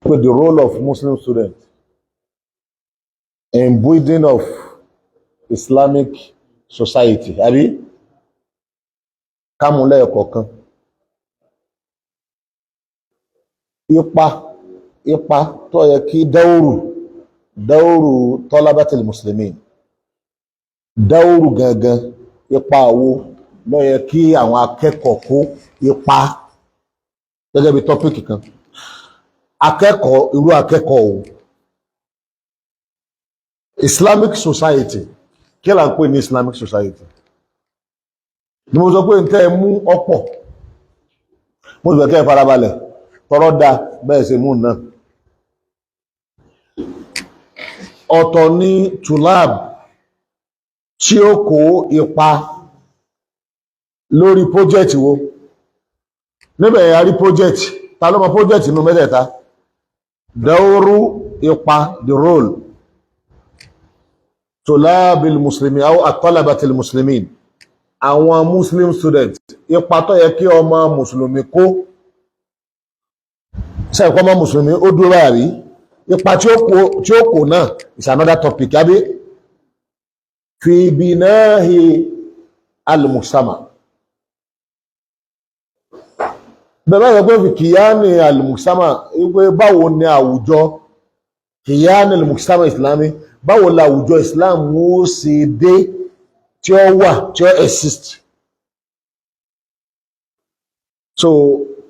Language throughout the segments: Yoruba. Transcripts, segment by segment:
Pé the role of Muslim student in building of Islamic society, àbí kámúlẹ̀ ẹ̀kọ̀ọ̀kan. Ipa tó yẹ kí dáwòrù tọ́lábàtìl muslimin, dáwòrù gangan, ipa wo ló yẹ kí àwọn akẹ́kọ̀ọ́ kó, ipa gẹ́gẹ́ bí topic kan. Akẹ́kọ̀ọ́, irú akẹ́kọ̀ọ́ o? Islamic society, kí là ń pè ní Islamic society? Ni mo sọ pé n tẹ́ ẹ mú ọ̀pọ̀, mo sì fẹ́ kẹ́ ẹ farabalẹ̀ tọrọ da bẹ́ẹ̀ ṣe mú náà. Ọ̀tọ̀ ní tulab tí ó kó ipa lórí project wo níbẹ̀. A rí project. Ta ló mọ project inú mẹ́tẹ̀ẹ̀ta? Dawru, ipa, the role tulabil muslimin aw at-talabatil muslimin, àwọn Muslim student, ipa tó yẹ kí ọmọ mùsùlùmí kó. Sẹ́ẹ̀kọ́ ọmọ mùsùlùmí ó dúró báyìí, ipa tí ó kó náà is another topic, àbí? Fi binahi al-mujtama, bẹ̀rẹ̀ yẹ pé fi kìyàní al-mujtama, wípé báwo ni àwùjọ, kìyàní al-mujtama islami, báwo la àwùjọ Islam ó ṣe dé tí ó wà, tí ó exist. So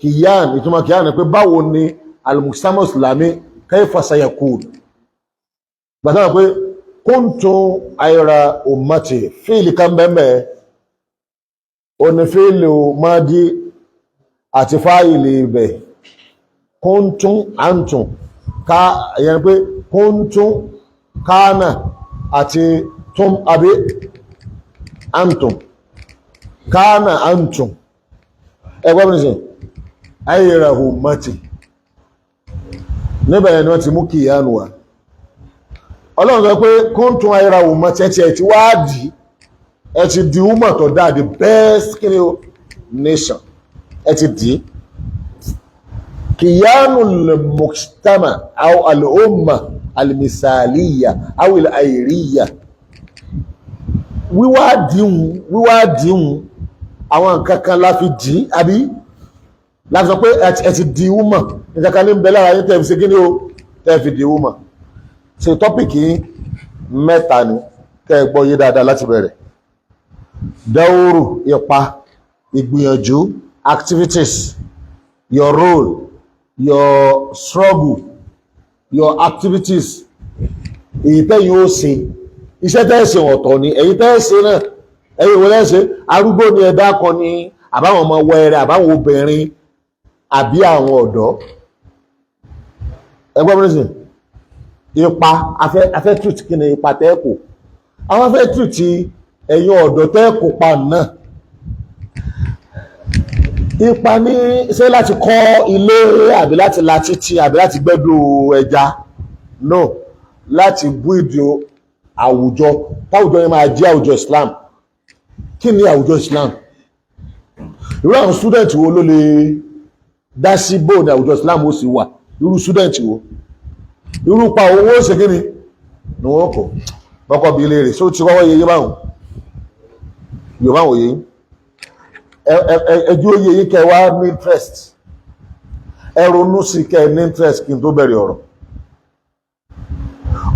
kìyàn, ìtumọ̀ kìyàn ni pé báwo ni al-mujtama islami, kayfa sayakun. Gbàtàwà pé kuntum ayra ummati, fíìlì kan bẹ́ẹ̀ oní fíìlì madi àti fáìlì ibẹ̀. Kuntum, antum, ká ìyẹn pé kuntum, kánà àti tum, àbí antum, kánà antum. Ẹgbẹ́ mi nìsín, ayra ummati, níbẹ̀ ni wọ́n ti mú kìyànù wá. Ọlọ́run sọ pé kuntum ayra ummati, ẹ ti ẹ̀ ti wá dì, ẹ ti di umma tó dáa, the best kí o nation, ẹ ti dì. Kìyànù al-mujtama aw al-umma al-misaliya aw al-ayriya, wíwá dìhun, wíwá dìhun, àwọn nǹkan kan la fi dì í, àbí láti sọ pé ẹ ti di umma, nǹkan kan ní ń bẹ lára yín tẹ́ fi ṣe kí ni o, tẹ́ fi di umma. Ṣe topic mẹ́ta ni kẹ́ ẹ gbọ́ yé dáadáa láti bẹ̀rẹ̀. Dáwòrò, ipa, ìgbìyànjú, activities, your role, your struggle, your activities, èyí tẹ́yìn ó ṣe, iṣẹ́ tẹ́ ṣe ọ̀tọ̀ ni, èyí tẹ́ ṣe náà, ẹ̀yin ìwé lẹ́ṣẹ̀, arúgbó ni ẹ̀dá kan ni, àbáwọn ọmọ wẹrẹ, àbáwọn obìnrin, àbí àwọn ọ̀dọ́. Ẹgbọ́n mi nísìn, ipa afẹ́ treat, kí ni ipa tẹ́ẹ̀kù àwọn afẹ́ treat ẹ̀yin ọ̀dọ́ tẹ́ẹ̀kù pa náà? Ipa ní ṣé láti kọ́ ilé, àbí láti la títì, àbí láti gbẹ́dọ̀ ẹja? No, láti build àwùjọ, táwùjọ yẹn máa jẹ́ àwùjọ Islam. Kí ni àwùjọ Islam? Irú àwọn student wo ló lè dá sí bóò ní àwùjọ Islam ó sì wà? Irú student wo? Irú pa owó ṣe kí ni ni wọ́n kọ̀ bọ́kọ̀ bí léèrè? Só ti kọ́kọ́ yeye báwọn yóò báwọn yeye ẹjú oyè yìí, kẹ wá ní interest, ẹ ronú sí kẹ ní interest kí n tó bẹ̀rẹ̀ ọ̀rọ̀.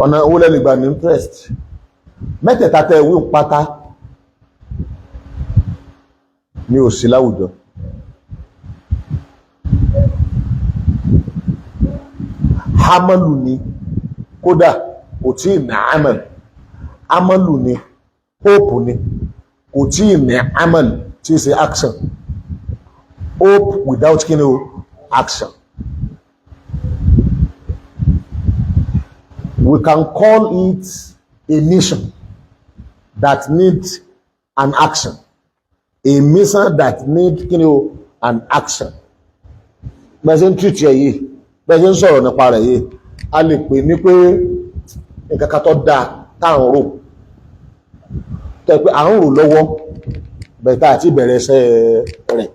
Ọ̀nà owó lẹ́nu ìgbà ní interest mẹ́tẹ̀ẹ̀ta tẹ́ wí pátá ní òsì láwùjọ. Hamalu ni, kódà kò tí ì ní amal. Amalu ni, hope ni, kò tí ì ní amal tí í ṣe action. Hope without kí ni o, action. We can call it a nation that needs an action, a mission that need kí ni o, an action. Bẹ́ẹ̀ ṣe ń tìrìtì ẹ̀ yìí, bẹ́ẹ̀ ṣe ń sọ̀rọ̀ nípa rẹ̀ yìí, a lè pè ní pé nǹkan kan tó dáa tá à ń rò, tẹ́ pé à ń rò lọ́wọ́ bẹ́ẹ̀ tá àti ìbẹ̀rẹ̀ iṣẹ́ rẹ̀.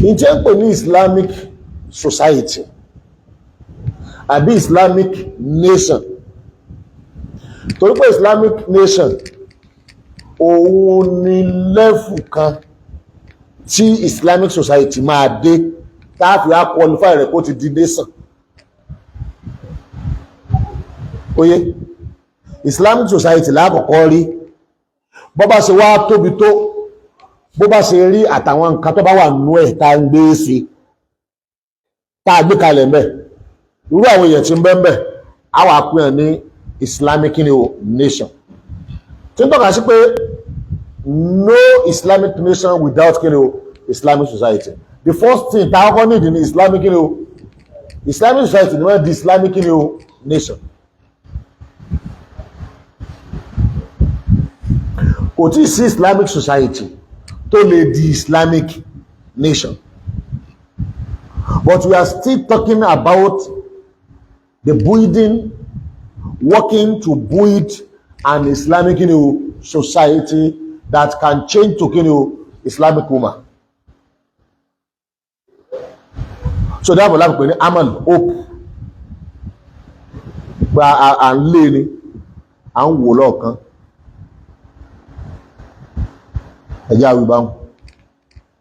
Ní tí ń pè ní Islamic society, Àbí Islamic nation? Torí pé Islamic nation, òun ni level kan tí Islamic society máa dé táàfi á qualify rẹ̀ kó ti di nation. Oye Islamic society lákọ̀ọ́kọ́ rí, bó bá ṣe wá tóbi tó, bó bá ṣe rí, àtàwọn nǹkan tó bá wà nú ẹ̀ tá ń gbé sí, tá a gbé kalẹ̀ mẹ́, irú àwọn èèyàn tí ń bẹ ń bẹ̀, á wà pín ẹ̀ ní Islamic nation, tí ń tọ́ka sí pé no Islamic nation without kí ni o, Islamic society. The first thing tá a kọ́kọ́ need ní Islamic kí ni o, Islamic society ni wọ́n di Islamic kí ni o, nation. Kò tí ì sí Islamic society tó lè di Islamic nation, but we are still talking about the building, working to build an Islamic society that can change to Islamic woman. So dáàbò láti pè ní amal, hope, pé à ń lé ni, à ń wò lọ́ọ̀kan. Ẹjẹ́ àwìbáhùn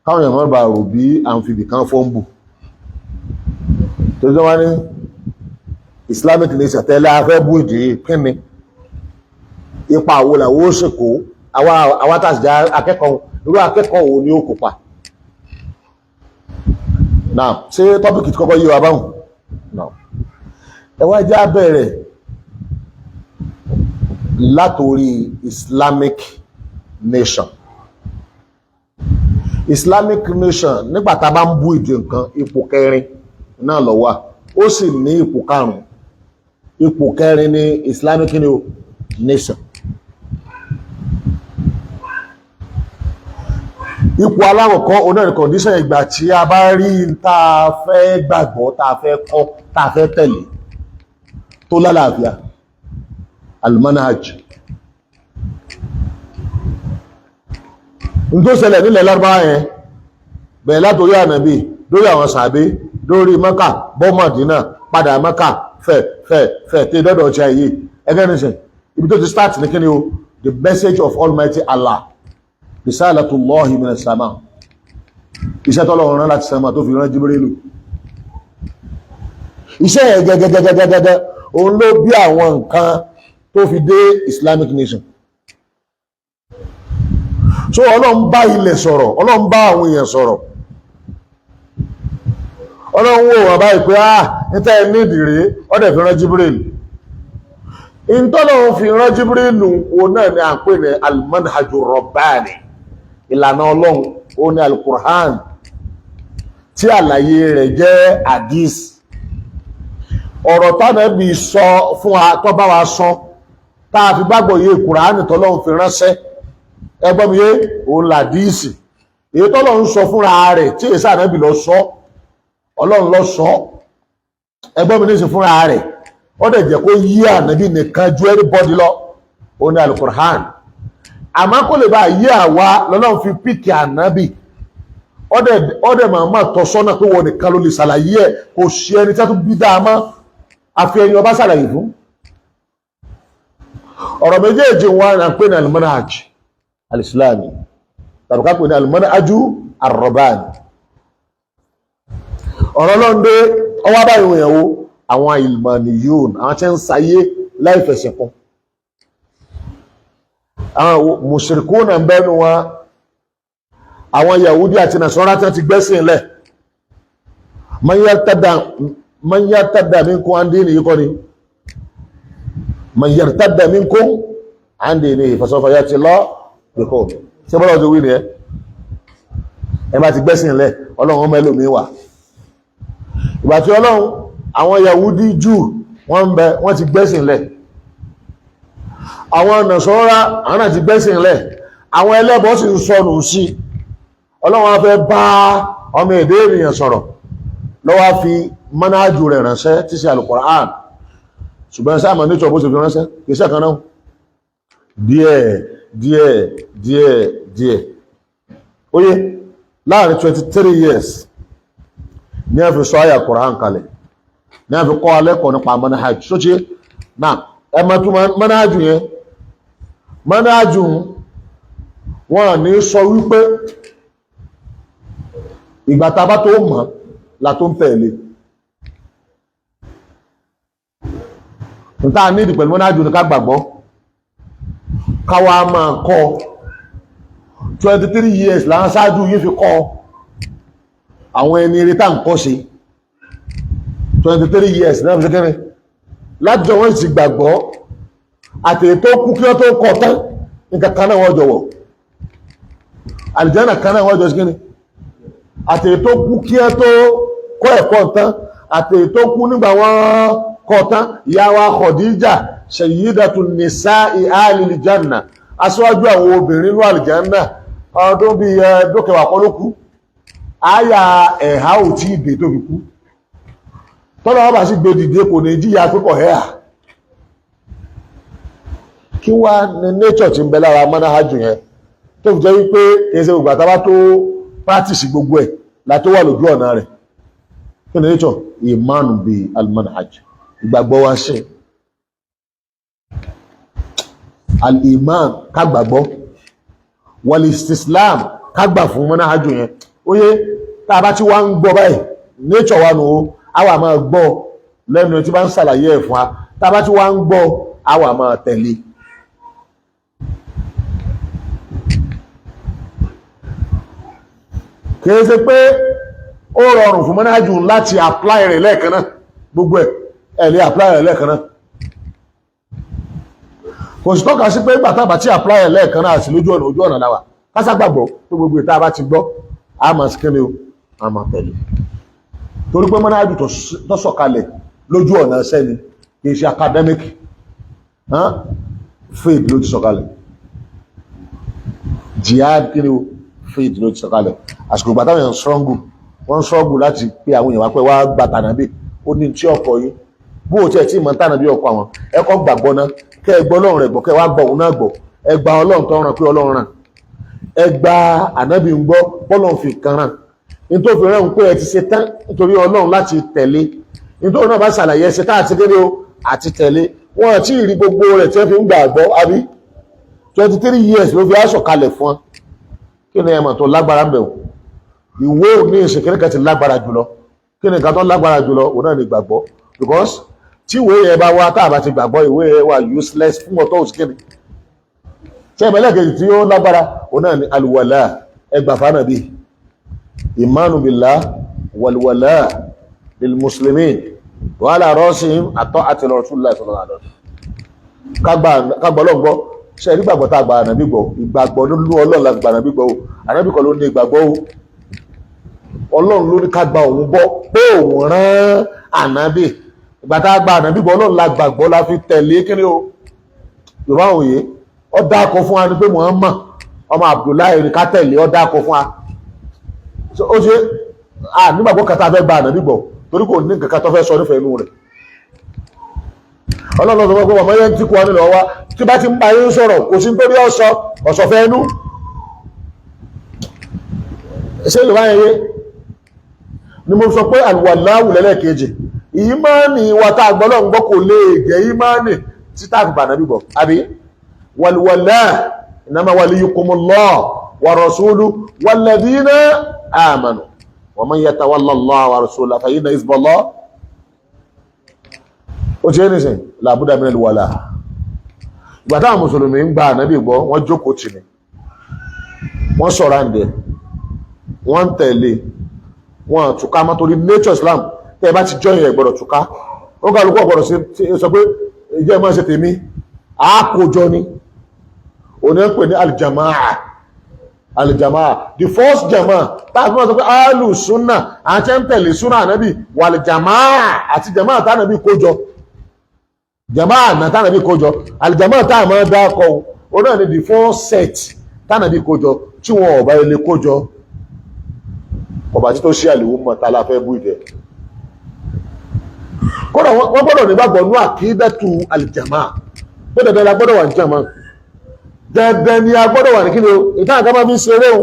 káwọn èèyàn mọ́ bá rò bí à ń fi ibìkan fọ́nbù tó jọ wá ní Islamic nation tẹ́lẹ̀ afẹ́ bú ìdí kíni, ipa àwo làwọ́ ó sì kó àwa tá a sì jẹ́ akẹ́kọ̀ọ́, irú akẹ́kọ̀ọ́ wo ni ó kópa now? Ṣé topic tí kọ́kọ́ yé wa báhùn? Now, ẹ wá jẹ́ á bẹ̀rẹ̀ látorí Islamic nation. Islamic nation, nígbà tá a bá ń bú ìdí nǹkan, ipò kẹrin náà ló wà, ó sì ní ipò karùn-ún. Ipò kẹrin ní Islamic nation. Ipò alákọ̀ọ́kọ́ onáà condition ìgbà tí a bá rí tá a fẹ́ gbàgbọ́, tá a fẹ́ kọ́, tá a fẹ́ tẹ̀lé, tó lálàáfíà, al-manhaj. N tó ṣẹlẹ̀ nílẹ̀ Lárúbáwá yẹn bẹ̀rẹ̀ látorí ànàbì, lórí àwọn sàbí, lórí Mẹ́kà, bọ́ Mádínà, padà Mẹ́kà, fẹ̀ fẹ̀ fẹ̀ tí dọ́dọ̀ ọ̀chẹ́ yìí. Ẹgẹ́ nìsín, ibi tó ti start ní kíni o, the message of Almighty Allah, risalatullahi minas sama, iṣẹ́ tọ́lọ́run rán láti sánmà tó fi rán Jibrilu. Iṣẹ́ yẹn gẹ́gẹ́gẹ́gẹ́gẹ́, òun ló bí àwọn nǹkan tó fi dé Islamic nation. So Ọlọ́run bá ilẹ̀ sọ̀rọ̀, Ọlọ́run bá àwọn èèyàn sọ̀rọ̀, Ọlọ́run wò wọ́n báyìí pé, ah, níta ẹ ní ìdìrí, ọdẹ̀ fi rán Jibril. Ìtọ́lọ́run fi rán Jibril wo náà ni à ń pè ní al-manhaju rabbani, ìlànà Ọlọ́run, ó ní al-Qur'an tí àlàyé rẹ̀ jẹ́ hadith, ọ̀rọ̀ tánàbí sọ fún wa, tó bá wa sọ, tá a fi gbàgbọ́ yé Kùránì tọ́lọ́run fi ránṣẹ́. Ẹgbọ́n mi yé? Òun làdíìsì, èyí tọ́lọ́run sọ fúnra rẹ̀ tí èsì ànábì lọ sọ, Ọlọ́run lọ sọ. Ẹgbọ́n mi ní sí fúnra rẹ̀, ó dẹ̀ jẹ́ kó yí ànábì nìkan ju anybody lọ, òun ni alukur'an. Àmọ́ kó lè bá yí àwa, lọ́lọ́run fi píkì ànábì, ó dẹ̀ máa máa tọ́ sọ́nà pé wọ́n nìkan ló lè ṣàlàyé ẹ̀, kò sí ẹni tí a tún bí dáa mọ́ àfi ẹni ọba ṣàlàyé fún. Ọ̀rọ̀ méjèèjì wọn à ń pè ní al-manhaj al-islami, tàbí ká pè ní al-manhaju ar-rabbani. Ọ̀rọ̀ lọ́ndé ọwọ́ báyìí wọ̀nyẹ̀wò àwọn ilmaniyun, àwọn tí ń sayé láì fẹ̀sẹ̀ kún, àwọn mushrikuna ń bẹ́nu wọn, àwọn Yahudi àti Nasara tí wọ́n ti gbẹ́sìn lẹ̀. Man yartadda minkum an dinihi kọ́ ni, man yartadda minkum an dinihi fasawfa ya'ti Allahu biqawmin. Ṣé bọ́lá ọjọ́ wí ni ẹ ẹ bá ti gbẹ́sìn lẹ̀, Ọlọ́run ọmọ ẹlòmíín wà. Ìgbà tí Ọlọ́run, àwọn Yahudi, Júù, wọ́n ń bẹ, wọ́n ti gbẹ́sìn lẹ̀. Àwọn Nasara, àwọn náà ti gbẹ́sìn lẹ̀. Àwọn ẹlẹ́bọ sì ń sọnù sí. Ọlọ́run á fẹ́ bá ọmọ èdè ènìyàn sọ̀rọ̀, ló wá fi mánájú rẹ̀ ránṣẹ́ tí ṣe Al-Qur'an. Ṣùgbọ́n sáàmà nítorí bó ṣe fi ránṣẹ́, kìí ṣe kan náà, díẹ̀ díẹ̀ díẹ̀ díẹ̀. Óyé, láàrin 23 years ní a fi sọ àyà Qur'an kalẹ̀. Ní a fi kọ́ alẹ́kọ̀ọ́ nípa manhaj sóṣe náà. Ẹ máa tún manhaj yẹn, manhaj wọn ní sọ wípé ìgbà tá a bá tó mọ̀ la tó ń tẹ̀lé. Níta nídìí pẹ̀lú manhaj ní ká gbàgbọ́, káwa máa kọ́. 23 years là ń ṣáájú yìí fi kọ́ àwọn ẹni eré tá à ń kọ́ ṣe. 23 years náà fi ṣe kẹ́rin lájọ wọ́n sì gbàgbọ́ àtèyí tó kú kí wọ́n tó kọ́ tán. Nǹkan kan náà wọ́n jọ wọ̀, àlìjánnà kan náà wọ́n jọ sí kíni. Àtèyí tó kú kí wọ́n tó kọ́ ẹ̀kọ́ tán, àtèyí tó kú nígbà wọ́n kọ́ tán. Ìyá wa Khadija, sayyidatu nisa'i alil janna, aṣíwájú àwọn obìnrin ní àlìjánnà, ọdún bíi ẹ̀ẹ́dọ́kẹwàá kọ́ ló kú. Àyà ẹ̀há ò tí ì dé tó fi kú. Tọ́lá wọn bá sì gbé dìde, kò ní jíyà pípọ̀ hẹ́à. Kí wá ní nature ti ń bẹ lára manhaj yẹn tó fi jẹ́ wípé kìí ṣe gbogbo àtàbá tó practice gbogbo ẹ̀ la tó wà lójú ọ̀nà rẹ̀? Kí ni nature? Ìmánu bí al-manhaj, ìgbàgbọ́ wa ṣe al-iman, ká gbàgbọ́, wal-istislam, ká gbà fún manhaj yẹn. Ó yé, tá a bá ti wá ń gbọ́ báyìí, nature wa nù ó, a wà máa gbọ́ lẹ́nu tí bá ń ṣàlàyé ẹ̀ fún wa. Tá a bá ti wá ń gbọ́, a wà máa tẹ̀lé. Kìí ṣe pé ó rọrùn fún mọ́nájú láti apply rẹ̀ lẹ́ẹ̀kan náà. Gbogbo ẹ̀ ẹ̀ lè apply rẹ̀ lẹ́ẹ̀kan náà. Kò sì tọ́ka sí pé ìgbà tá a bá ti apply rẹ̀ lẹ́ẹ̀kan náà sí lójú ọ̀nà, ojú ọ̀nà làwà. Kásá gbàgbọ́ pé gbogbo ìta bá ti gbọ́, a máa sikẹ́ni o, a máa tẹ̀lé, torí pé mọ́nájú tó sọ̀kalẹ̀ lójú ọ̀nà sẹ́ni, kìí ṣe academic faith ló ti sọ̀kalẹ̀. Jihad kí ni o, faith ló ti sọ̀kalẹ̀. Àsìkò ìgbà táwọn èèyàn struggle, wọ́n struggle láti pé àwọn èèyàn wá pé wá gba tànàbí. Ó ní tí ọkọ̀ yín bó o tiẹ̀ tí mọ̀ tànàbí ọkọ̀ àwọn ẹ̀kọ́ gbàgbọ́ náà, kẹ́ ẹ gbọ́ Ọlọ́run rẹ̀ gbọ́, kẹ́ ẹ wá gbọ́ òun náà gbọ́. Ẹ gba Ọlọ́run tó ràn pé Ọlọ́run ràn, ẹ gba ànábì ń gbọ́ bọ́lọ́run fi kan ràn, nítorí fi ràn pé ẹ ti ṣe tán nítorí Ọlọ́run láti tẹ̀lé. Nítorí náà bá ṣàlàyé ẹsẹ̀ tá àti kéde o àti tẹ̀lé wọn àti ìrí gbogbo rẹ̀ tí wọ́n fi ń gbàgbọ́ àbí. 23 years ló fi aṣọ kalẹ̀ fún wọn. Kí ni ẹ̀mọ̀ tó lágbára ń bẹ̀ wò? Ìwé òní ìṣèkéré kan ti lágbára jùlọ. Kí ni nǹkan tó lágbára jùlọ? Òun náà ni ìgbàgbọ́, because tí ìwé yẹn bá wá, tá a bá ti gbàgbọ́, ìwé yẹn wà useless fún ọ̀tọ̀ òsìkèrè. Ṣé ìmọ̀lẹ́ kejì tí ó lágbára, òun náà ni alùwàlà, ẹgbà fánàbí, ìmánu billah wàlúwàlà lil muslimin wa ala rasihim àtọ́ àti rasulullah sallallahu alaihi wasallam. Kágbà Ọlọ́run gbọ́. Ṣe rí gbàgbọ́ tá a gba ànábì gbọ́? Ìgbàgbọ́ nínú Ọlọ́run la gba ànábì gbọ́ o. Ànábì kan ló ní ìgbàgbọ́ o. Ọlọ́run ló ní ká gba òun gbọ́ pé òun rán ànábì. Ìgbà tá a gba ànábì gbọ́, Ọlọ́run la gbàgbọ́, la fi tẹ̀lé. Kíni o, Yorùbá òye ọ dáko fún wa ni pé Muhammad ọmọ Abdullahi ní ká tẹ̀lé. Ọ dáko fún wa. Ó ṣe à nígbàgbọ́ kàtà fẹ́ gba ànábì gbọ́, torí kò ní nǹkan kan tó fẹ́ sọ nífẹ̀ẹ́ inú rẹ̀. Ọlọ́run sọ pé ọmọ yẹn ti kú ọ nílò wa tí bá ti ń bá yín sọ̀rọ̀, kò sí nítorí ọ̀sọ̀ ọ̀sọ̀fẹ́ inú. Ṣé Yorùbá yẹn yé ni? Mo sọ pé àlùwàláwù lẹ́lẹ́kejì. Ìmánì wa tá a gbọ́ lọ́n gbọ́ kò lè jẹ́ ìmánì títà àfìgbà nàbí gbọ́ àbí wàlúwàlá. Innama waliyukumullah wa rasuluhu walladhina amanu wa man yatawalla Allah wa rasulahu fa inna hizballah. Ó ti yé nìsín, làbúdà min al-wala. Ìgbà táwọn mùsùlùmí ń gba ànábì gbọ́, wọ́n jókòó tì ní, wọ́n sọ̀rọ̀ àǹdẹ̀, wọ́n ń tẹ̀lé wọn túká mọ́, torí nature Islam, tẹ́ ẹ bá ti join ẹ̀ gbọ́dọ̀ túká. Ó kálukú ọ̀gbọ́dọ̀ sọ pé ìjẹ́ ẹ̀ máa ṣe tèmi, àákójọ ni. Òní ń pè ní aljamaa. Aljamaa, the first jamaa táàbí wọ́n sọ pé alu sunna àti ń tẹ̀lé sunna ànábì, wàljamaa àti jamaa tánàbí kójọ, jamaa náà tánàbí kójọ, aljamaa táà máa dákọ̀ ó náà ni the first set tánàbí kójọ. Tí wọn ọ̀bá ilé kójọ, ọba tí tó ṣí àlèwò mọ̀ tá la fẹ́ bú ìdẹ. Kódà wọ́n gbọ́dọ̀ nígbàgbọ́ ní àkídàtú aljamaa pé dandan la gbọ́dọ̀ wà ní jamaa, dandan ni a gbọ́dọ̀ wà ní kí ni o. Ìtàn àgbà máa fi ń ṣeré o,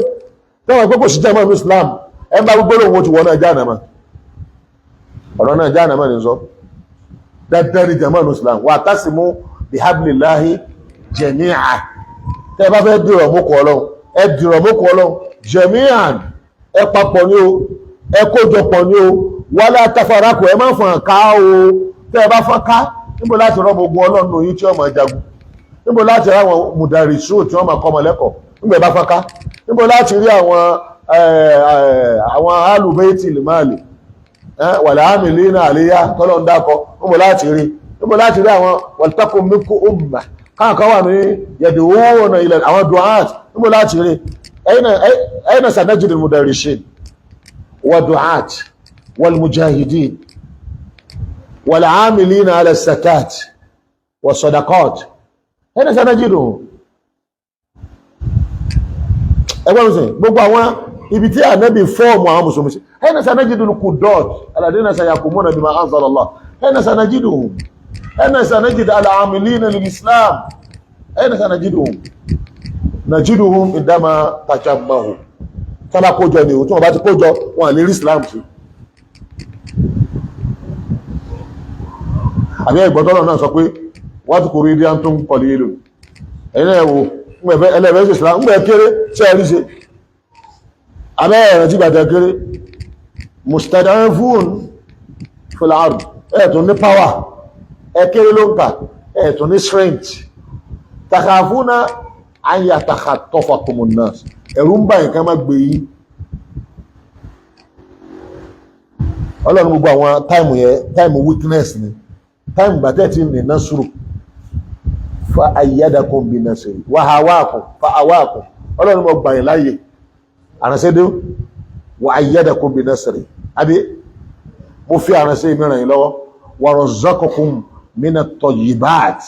táwọn pé kò sí jamaa ní Islam, ẹ bá gbogbo lòun ti wọ́n náà jáde mọ́. Ọ̀rọ̀ náà jáàna mẹ́rin sọ dandan ní jama ní Islam. Wa'tasimu bihablillahi jami'a. Tẹ́ bá fẹ́ dìrọ̀ mọ́kọ̀ Ọlọ́run, ẹ dìrọ̀ mọ́kọ̀ Ọlọ́run jami'an, ẹ papọ̀ ní o, ẹ kójọpọ̀ ní o. Wala tafaraqu, ẹ má fọ̀n ká o. Tẹ́ ẹ bá fọ́n ká, níbo láti rọ́ gbogbo Ọlọ́run ní tí wọ́n máa jagun? Níbo láti rí àwọn mùdàrísù tí wọ́n máa kọ́ ọmọ lẹ́kọ̀ọ́ níbo ẹ bá fọ́n ká? Níbo láti rí àwọn alùbẹ́ẹ̀tì lìmáàlì wàlẹ̀ àmìlínà àléyá tọ́lọ́ ń dákọ? Níbo láti rí, níbo láti rí àwọn waltakum minkum umma káàkan wà ní yad'una ilẹ̀ àwọn du'at? Níbo láti rí? Ayna sanajid al-mudarrisin wa du'at wal mujahidin wal amilina ala zakat wa sadaqat? Ayna sanajiduhum? Ẹgbọ́n mi sìn, gbogbo àwọn ibi tí Ànábì fọ́ọ̀mù àwọn mùsùlùmí sí. Ayna sanajidul quddat alladhina sayaqumuna bima anzala Allah? Ayna sanajiduhum? Ayna sanajid al-amilina lil-Islam? Ayna sanajiduhum? Najiduhum indama tajammahu. Sábà kójọ ni o, tí wọ́n bá ti kójọ, wọn lè rí Islam sí. Àbí ẹgbọ́tọ́lọ̀ náà sọ pé wọ́n ti kòrò ìdí àntún kọlì ìlú, ẹ̀yìn náà wò ẹlẹ́fẹ́ sí Islam ń gbẹ̀ kéré tí ẹ rí ṣe abẹ́ ẹ̀rẹ̀ tí gbàtẹ̀ kéré mustad'afun fil ard, ẹ̀tún ní power, ẹ kéré ló ń kà, ẹ̀tún ní strength. Takhafuna an yatakhattafakumun nas, ẹ̀rù ń bá nǹkan má gbé yín. Ọlọ́run, gbogbo àwọn táìmù yẹn, táìmù weakness ni, táìmù gbàtẹ́ tí ní nasru. Fa ayyadakum bi nasri wa hawakum fa awakum. Ọlọ́run, mọ̀ gbà yín láàyè àránṣẹ́ dé. Wa ayyadakum bi nasri, àbí mo fi àránṣẹ́ mi ràn yín lọ́wọ́. Wa razzaqakum mina tayyibat,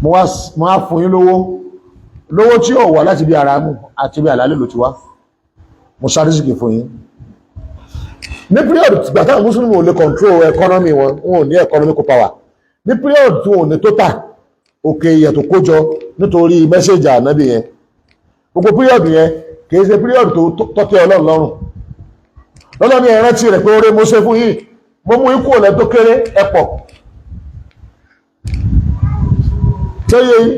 mo wá fún yín lówó, lówó tí ó wà láti bí aramu àti bí àlálẹ́ ló ti wá. Mo sáré sì kì fún yín ní period gbàtà mùsùlùmí ò lè control economy wọn, wọn ò ní economic power ní period tí wọn ò ní total òkè ìyẹ̀ tó kójọ nítorí message Ànábì yẹn. Gbogbo period yẹn kìí ṣe period tó tọ́tẹ́ Ọlọ́run lọ́rùn. Lọ́lọ́ ní ẹ̀rántí rẹ̀ pé oore mo ṣe fún yín, mo mú ikú ọ̀lẹ́ tó kéré ẹ̀pọ̀ tó yẹ yín,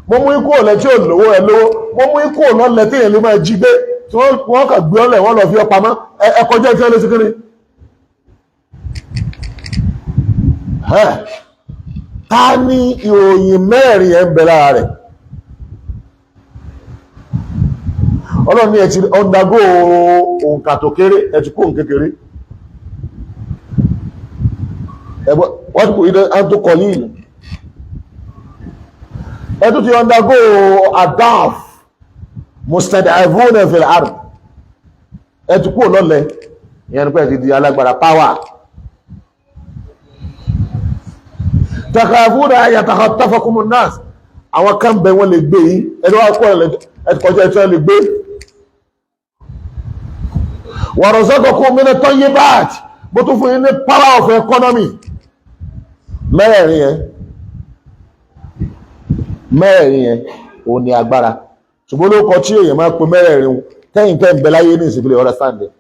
mo mú ikú ọ̀lẹ́ tí ò lówó ẹ lówó, mo mú ikú ọ̀lẹ́ tí èèyàn lè máa jí gbé, tí wọ́n kà gbé ọlẹ̀, wọ́n lọ fi ọ pamọ́, ẹkọjọ́ ìfẹ́ lé síkiri. Ta ní ìròyìn mẹ́rin ẹ̀ ń bẹ lára rẹ̀? Ọlọ́run ní ẹ ti ọ̀ndàgó òǹkà tó kéré, ẹ ti kó òǹ kékeré, wọ́n ti kò ìdẹ́ àtúkọ̀ ní ìlú, ẹ tún ti ọ̀ndàgó àdáf mustad'afuna fil ard, ẹ ti kú lọ́lẹ̀, ìyẹn pé ẹ ti di alágbára power. Takhafuna an yatakhattafakumu an-nas, àwọn kan bẹ wọ́n lè gbé yín, ẹni wọ́n kọ́ ẹ ti kọjá ẹtí wọ́n lè gbé. Wa razaqakum mina tayyibat, bó tún fún yín ní power of economy. Mẹ́rẹ̀ẹ̀rin yẹn, mẹ́rẹ̀ẹ̀rin yẹn ò ní agbára, ṣùgbọ́n ló kọ tí èèyàn máa pe mẹ́rẹ̀ẹ̀rin tẹ́yìn tẹ́ ń bẹ láyé ní ìsìnkú lè understand it.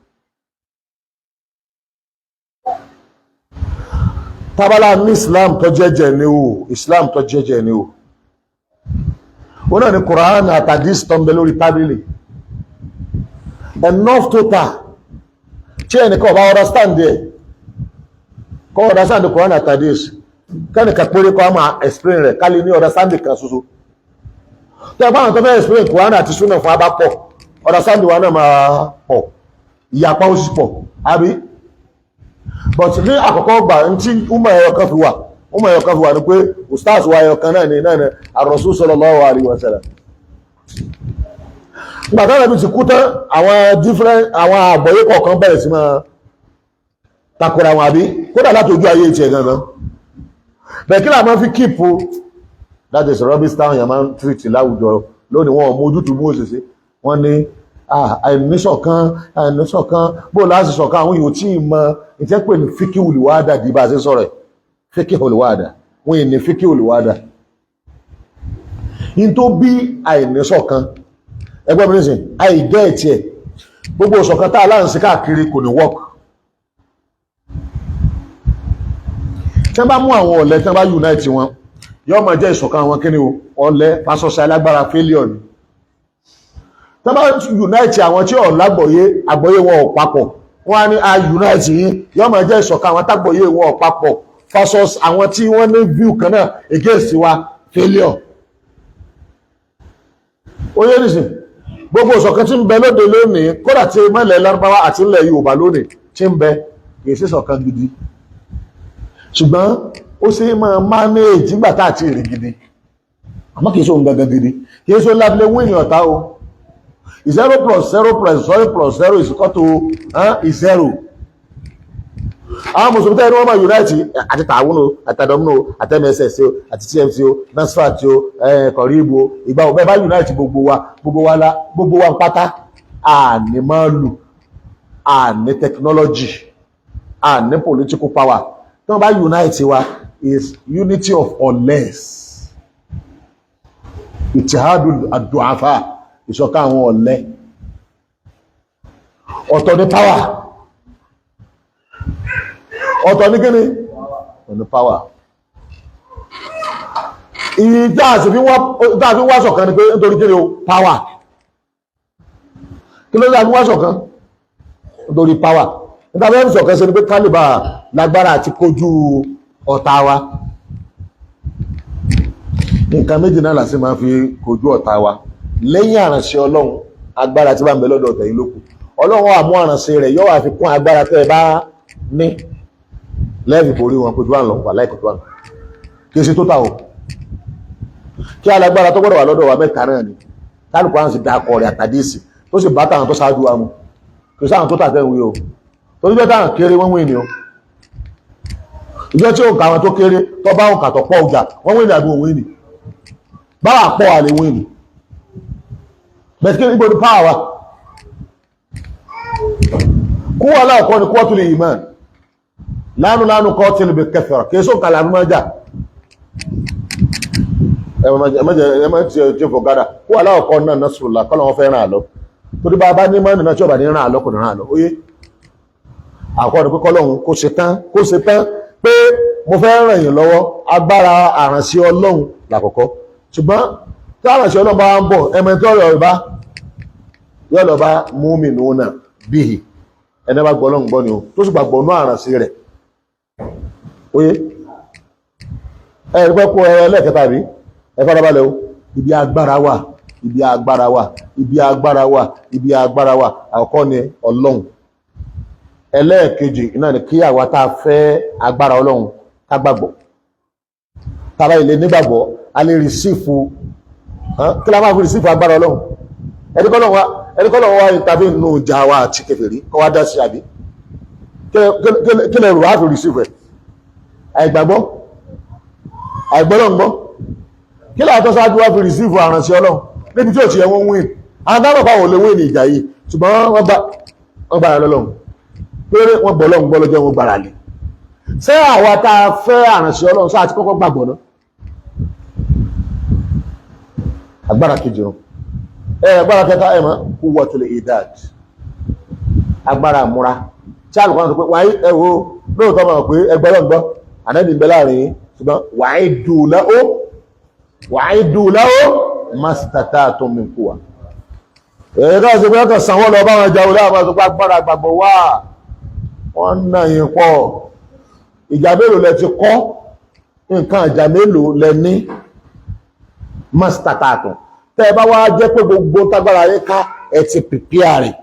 Tábàlá ní Islam tó jẹ́jẹ́ ni o, Islam tó jẹ́jẹ́ ni o, ó náà ní Quran àtàdís tó ń bẹ lórí tábìlì enough total tí ẹnìkan ọba understand ẹ̀ kọ́ understand Quran àtàdís, kẹ́nìkan péré kọ́ máa explain rẹ̀ kálí ní understand kan ṣoṣo. Tó ẹgbẹ́ àwọn tó fẹ́ explain Quran àti Sunnah fún abá pọ̀, understand wa náà máa pọ̀, ìyapa ó sì pọ̀, àbí? But ní àkọ́kọ́ gbà tí umar ẹyọ kan fi wà, umar ẹyọ kan fi wà ní pé ustaz wa ẹyọ kan náà ní náà ní ar-Rasul sallallahu alaihi wasallam. Nígbà táwọn ẹbí ti kú tán, àwọn different àwọn àgbọ̀yé kọ̀ọ̀kan bẹ̀rẹ̀ sí máa takora wọn, àbí kódà láti ojú ayé tiẹ̀ gangan bẹ́ẹ̀. Kí làwọn fi keep that is rubbish táwọn èèyàn máa ń treat láwùjọ lónìí? Wọn ò mọ ojútùú mú òṣèṣe wọn ní àìníṣọ̀kan, àìníṣọ̀kan, bó láti ṣọ̀kan. Àwọn èèyàn tí ì mọ ìtẹ́ pè ní fíkí olùwádà di bá a ṣe sọ̀rọ̀ ẹ̀, fíkí olùwádà, wọn ì ní fíkí olùwádà in tó bí àìníṣọ̀kan. Ẹgbẹ́ mi nísìn àìgẹ́ ẹ̀tì ẹ̀, gbogbo ìṣọ̀kan tá a láǹṣe káàkiri kò ní work. Tí wọ́n bá mú àwọn ọ̀lẹ, tí wọ́n bá unite wọn, yóò máa jẹ́ ìṣọ̀kan àwọn kíni o, ọ̀lẹ versus alágbára, failure ni. Tí wọ́n bá unite àwọn tí ò lágbọ̀yé, àgbọ̀yé wọn ò papọ̀, wọ́n á ní a unite yín, yóò máa jẹ́ ìṣọ̀kan àwọn tágbọ̀yé wọn ò papọ̀ versus àwọn tí wọ́n ní view kan náà against wa, failure. Ó yé nìsín, gbogbo ìṣọ̀kan tí ń bẹ lóde lónìí, kódà tí mọ́lẹ̀ Lárúbáwá àti ilẹ̀ Yorùbá lónìí tí ń bẹ, kì í sí ìṣọ̀kan gidi, ṣùgbọ́n ó ṣe máa manage nígbà tá àti èrè gidi, àmọ́ kì í ṣe òun gangan gidi, kì í ṣe òun lábílẹ̀ wíìnì ọ̀tá o. Zero plus zero plus zero plus zero is equal to zero. Àwọn mùsùlùmí tẹ́lẹ̀ ní wọ́n máa unite àti tààwùn o, àtàdọ́mù o, àti MSS o, àti TMC o, NASFAT o, kọ̀ríbù o, ìgbà wo bẹ́ẹ̀ bá unite gbogbo wa, gbogbo wa la gbogbo wa pátá, àní máàlù, àní technology, àní political power. Tí wọ́n bá unite wa is unity of unless ìtìhádù àdùáfà, ìṣọ̀kan àwọn ọ̀lẹ. Ọ̀tọ̀ ní power, ọ̀tọ̀ ní kíni, ọ̀tọ̀ ní power. Ìyí tá a sì fi wá ṣọ̀kan ni pé nítorí kíni o, power. Kí ló dé a fi wá ṣọ̀kan? Nítorí power. Nígbà fẹ́ ṣọ̀kan ṣe ni pé kálíbà lágbára àti kojú ọ̀tá wa. Nǹkan méjì náà làsì máa fi kojú ọ̀tá wa lẹ́yìn àránṣẹ́ Ọlọ́run. Agbára tí bá ń bẹ lọ́dọ̀ ọ̀tẹ̀ yìí lókù. Ọlọ́run wà mú àránṣẹ́ rẹ̀, yóò wá fi kún agbára tẹ́ ẹ bá ní lẹ́ẹ̀fì borí wọn. Kojú àlọ́ wà láì kojú àlọ́, kì í ṣe tó ta o. Kí alágbára tó gbọ́dọ̀ wà lọ́dọ̀ wa, mẹ́ta náà ni kálukú àwọn sì dá akọ rẹ̀ àtàdísì tó sì bá táwọn tó ṣáájú wa mu. Kì í sáwọn tó tàtẹ́ ìwé o, torí bẹ́ẹ̀ táwọn kéré, wọ́n wí ni o. Ìjọ tí òǹkà àwọn tó kéré tó bá òǹkà tó pọ̀ ọjà, wọ́n wí ní àbí òun wí ni? Báwa pọ̀, àlè wí ni. Bẹ̀tí kí níbo ni power wa kú wà? Láàkọ́ ni quwwatul iman. Lánú lánú kọ́ tí níbi kẹfẹ̀rọ̀ kí sóǹkà lànà máa jà. Ẹ má ti fò gádà. Kú wà láàkọ́ náà nasrullah, kọ́ lọ́wọ́ fẹ́ ràn àlọ́, torí bá a bá ní mọ́nì náà tí ọba ní ràn àlọ́, kò ní ràn àlọ́. Óyé, àkọ́ ni pé kọ́lọ́hún kó ṣe tán, kó ṣe tán pé mo fẹ́ ràn yín lọ́wọ́. Agbára àrànṣe Ọlọ́run làkọ́kọ́, ṣùgbọ́n tí àrànṣe Ọlọ́run bá ń bọ̀, ẹmọ tí ọ̀rọ̀ bá yóò lọ bá mu'minuna bihi, ẹni bá gbọ́ Ọlọ́run gbọ́ ni o, tó sì gbàgbọ́ nú àrànṣe rẹ̀. Óyé, ẹ rí pẹ́ kó ẹ lẹ́ẹ̀kẹta rí, ẹ farabalẹ̀ o. Ibi agbára wà, ibi agbára wà, ibi agbára wà, ibi agbára wà. Àkọ́kọ́ ni Ọlọ́run. Ẹlẹ́ẹ̀kejì iná ni kí àwa tá a fẹ́ agbára Ọlọ́run ká gbàgbọ́. Tàbá ilé nígbàgbọ́, a lè receive. Kí la máa fi receive agbára Ọlọ́run? Ẹni kọ́ lọ́wọ́ wá tàbí nínú ìjà wa àti kèfèrí kọ́ wá dá sí, àbí kí lè rò wá fi receive ẹ̀? Àìgbàgbọ́, àìgbọ́lọ́ngbọ́. Kí láàtọ́ sáájú wá fi receive àrànṣẹ́ Ọlọ́run níbi tí ò ti yẹ wọ́n win? Àwọn dábàá pa wọ́n lè win ní ìjà yìí, ṣùgbọ́n wọ́n gbára lọ́lọ́run pé wọ́n gbọ́ Ọlọ́run gbọ́ lọ́jọ́ wọn gbára lé. Ṣé àwa tá a fẹ́ àrànṣẹ́ Ọlọ́run sáà ti kọ́kọ́ gbàgbọ́ náà? Agbára kejì rún ẹ. Agbára kẹta, ẹ mọ̀, quwwatul idad, agbára àmúra tí àlùkò náà sọ pé wáyé. Ẹ wo, lóòótọ́ mọ̀ pé ẹgbẹ́ Ọlọ́run gbọ́, ànábì ń bẹ láàrin yín, ṣùgbọ́n wa'iddu lahu mastata'tum min quwwa. Èyí ká ṣe pé ọkàn sanwó lọ báwọn ẹja olè àwọn àtúpá. Agbára gbàgbọ́ wà, wọ́n ń nà yín pọ̀. Ìjà mélòó lẹ ti kọ́? Nǹkan ìjà mélòó lẹ ní? Mastata'tum. Tẹ́ ẹ bá wá jẹ́ pé gbogbo tágbára yín ká, ẹ ti pìpìà rẹ̀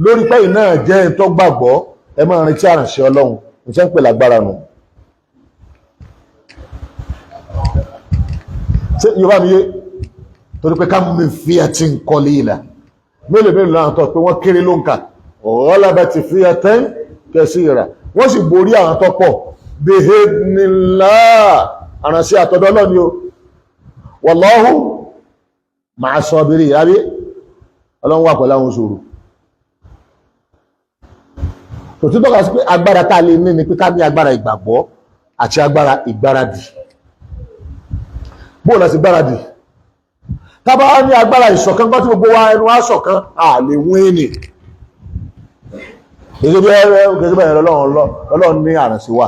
lórí pẹ́yìn náà jẹ́ ẹ̀ tó gbàgbọ́, ẹ máa retí àrànṣẹ́ Ọlọ́run. Ìṣẹ́ ń pè lágbára nù. Ṣé Yorùbá mi yé? Torí pé ká mi fi ẹtí ń kọ́lé ìlà, mélòó mélòó náà tọ́ pé wọ́n kéré ló ń kà, ghalabati fi'atan kaseera, wọ́n sì borí àwọn tó pọ̀, bi'idhnillah, àrànṣẹ́ àtọ̀dọ̀ Ọlọ́run ni o. Wallahu ma'a sabirin, àbí Ọlọ́run wà pẹ̀lú àwọn sòrò. Tò tí tọ́ka sí pé agbára tá a lè ní ni pé ká ní agbára ìgbàgbọ́ àti agbára ìgbáradì. Bóò láti gbáradì? Tá bá ní agbára ìṣọ̀kan kọ́ tí gbogbo wa ẹnu wa ṣọ̀kan, a lè wín ní. Gẹ́gẹ́ bí ẹ̀rọ Ọlọ́run ní àrànṣe wa.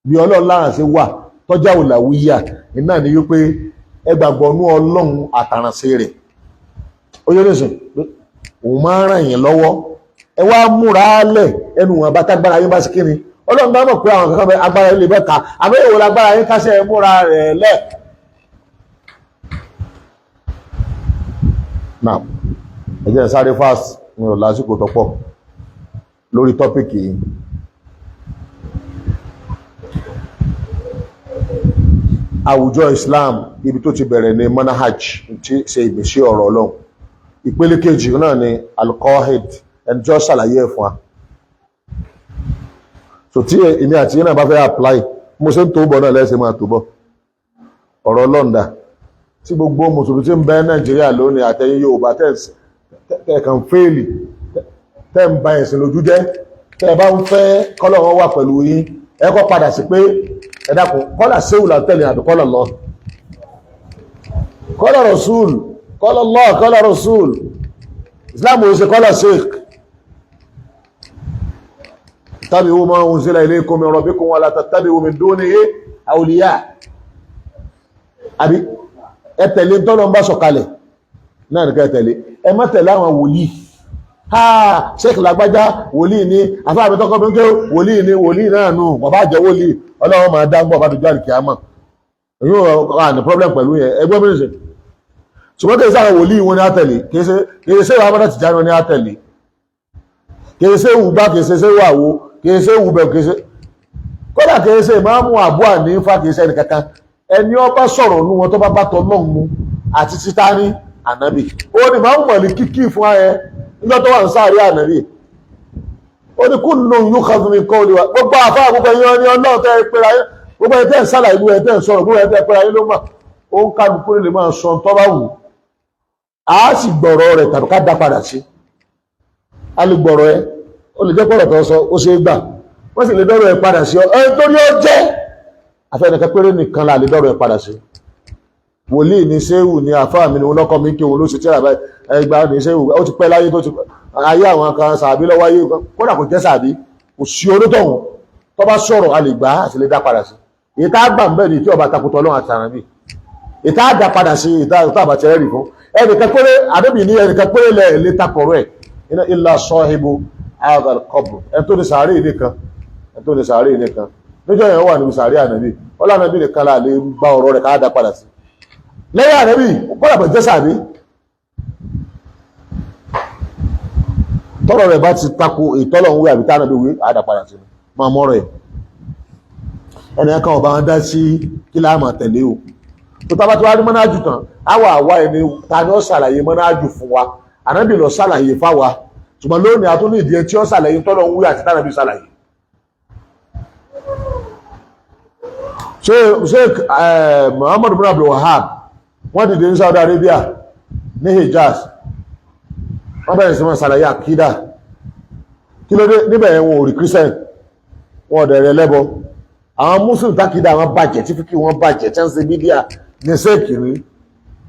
Bí Ọlọ́run lárànṣe wà tọ́jà òlàwíyà iná ni wípé ẹ gbàgbọ́ nú Ọlọ́run àtàrànṣe rẹ̀. Ó yẹ nísìn pé òun máa ń ràn yín lọ́wọ́. Ẹ wá múra lẹ̀ ẹnu wọn bá tágbára yín bá sí kíni. Ọlọ́run bá mọ̀ pé àwọn kankan bẹ agbára yín lè bẹ́ ta, àmọ́ èwo lágbára yín kásẹ̀ ẹ múra rẹ̀ lẹ̀. Now, ẹ jẹ́ n sáré fast, mi ò lásìkò tó pọ̀ lórí tọ́pìkì yìí. Àwùjọ Islam ibi tó ti bẹ̀rẹ̀ ní manhaj tí ṣe ìgbésí ọ̀rọ̀ Ọlọ́run. Ìpele kejì náà ni alqahid, ẹni tí ó ṣàlàyé ẹ̀ fún wa. So tí èmi àti yín náà bá fẹ́ apply, mo ṣe ń tó bọ̀ náà lẹ́sẹ̀ máa tó bọ̀. Ọ̀rọ̀ Ọlọ́run dà tí gbogbo mùsùlùmí tí ń bẹ Nàìjíríà lónìí àtẹ̀yìn Yorùbá tẹ̀ kàn fẹ́ẹ̀lì, tẹ́ ń ba ẹ̀sìn lójú jẹ́, tẹ́ ẹ bá ń fẹ́ kọ́lọ̀ wọn wà pẹ̀lú yín, ẹ kọ́ padà sí pé ẹ dákun, kọ́là séwù là ń tẹ̀lé àbí kọ́là lọ, kọ́là rasul, kọ́là Allah, kọ́là rasul. Islam ò ṣe kọ́là sheikh. Tabi'u ma unzila ilaykum min rabbikum wala tattabi'u min dunihi awliya. Àbí ẹ tẹ̀lé tọ́lọ́ ń bá sọ̀kalẹ̀ náà nìkan ẹ tẹ̀lé, ẹ má tẹ̀lé àwọn wòlíì. Ha, sheikh lágbájá wòlíì ni, àfáà mi tọ́kọ́ mi ń ké wòlíì ni, wòlíì náà nù, bàbá jẹ́ wòlíì, Ọlọ́run máa dá ń gbọ́ bá dojú àlùkìyámà. Èyí ò wà ní problem pẹ̀lú yẹn, ẹgbẹ́ mi nìṣẹ́. Ṣùgbọ́n kìí sáà wòlíì wọn ni á tẹ̀lé, kìí ṣe ìwà amọ́dá Tìjàní wọn ni á tẹ̀lé, kìí ṣe ìwù gbá, kìí ṣe ìwà àwo, kìí ṣe ìwù bẹ̀, kìí ṣe kódà kìí ṣe ìmáàmù Àbú Hànífà, kìí ṣe ẹnìkankan. Ẹni ó bá sọ̀rọ̀ nú wọn tó bá bá tọ́ lọ́hùn mu àti títà ní ànábì, ó ní ìmáàmù Málíkì kíkì fún ayẹ níjọ́ tó wà ń sáré ànábì, ó ní kullun yukhadhu min qawli wa gbogbo àfáà, gbogbo ẹ̀yin ní Ọlọ́run tẹ́ ẹ pera yín, gbogbo ẹ̀ tẹ́ ẹ sálàyé, gbogbo ẹ̀ tẹ́ ẹ sọ̀rọ̀, gbogbo ẹ̀ tẹ́ ẹ pera yín ló mà ó ń kálukú lè máa sọ tó bá wù á sì gbọ̀rọ̀ rẹ̀ tàbí ká dá padà sí. A lè gbọ̀rọ̀ ẹ, ó lè jẹ́ pọ̀rọ̀ tó sọ ó ṣe é gbà, wọ́n sì lè dọ́rọ̀ ẹ padà sí ọ ẹ torí ó jẹ́ àfẹnìkan péré nìkan la lè dọ́rọ̀ ẹ padà sí. Wòlíì ní séwù ní àfáà mi ní wọn lọ́kọ́ mi kí òun ló ṣe tíra báyìí, ẹgbàá ní séwù, ó ti pẹ́ láyé tó ti ayé àwọn kan sàbí lọ́wọ́ ayé, kódà kò jẹ́ sàbí, kò sí onítọ̀hún tó bá sọ̀rọ̀ a lè gbà á sì lè dá padà sí. Èyí tá a gbà ń bẹ̀ ní tí ọba takùtọ̀ Ọlọ́run àti àràbì, èyí tá a dá padà sí, èyí tá a bá ti rẹ́rì fún ẹnìkan péré, àdébì ní ẹnìkan péré lẹ̀ lè takọ̀rọ̀ ẹ̀ iná illa sahibu hadha al-qabr, ẹni tó ní sàárè nìkan, ẹni tó ní sàárè nìkan. Níjọ́ yẹn wà níbi sàárè ànàbì, wọ́n lànàbì nìkan là lè gba ọ̀rọ̀ rẹ̀ ká dá padà sí. Lẹ́yìn ànàbì kọ́lá bẹ̀ jẹ́ sàbí, tọ́rọ̀ rẹ̀ bá ti tako ìtọ́lọ̀ ń wí àbí tánàbí wí, àdá padà sí máa mọ́rọ̀ ẹ̀. Ẹnì kan ọba wọn dá sí kí láà máa tẹ̀lé o. Tó tá bá ti wá rí mọ́nájú tán, á wà wá ẹni ta ni ó ṣàlàyé mọ́nájú fún wa. Ànábì lọ ṣàlàyé fáwa, ṣùgbọ́n lónìí a tún ní ìdí ẹ tí ó ṣàlàyé tọ́lọ̀ ń wí àti tánàbí ṣàlàyé. Sheikh Muhammad bin Abdul Wahab wọ́n dìde ní Saudi Arabia ní Hijaz, wọ́n bẹ̀rẹ̀ sí máa ṣàlàyé àkídà. Kí ló dé níbẹ̀ yẹn? Wọn ò rí Christian, wọn ò dẹ̀ rẹ̀ lẹ́bọ. Àwọn Muslim tákìdá wọn bàjẹ́, tí fíkì wọn bàjẹ́, tí wọ́n ṣe bídíà ní sẹ́ẹ̀kì rí,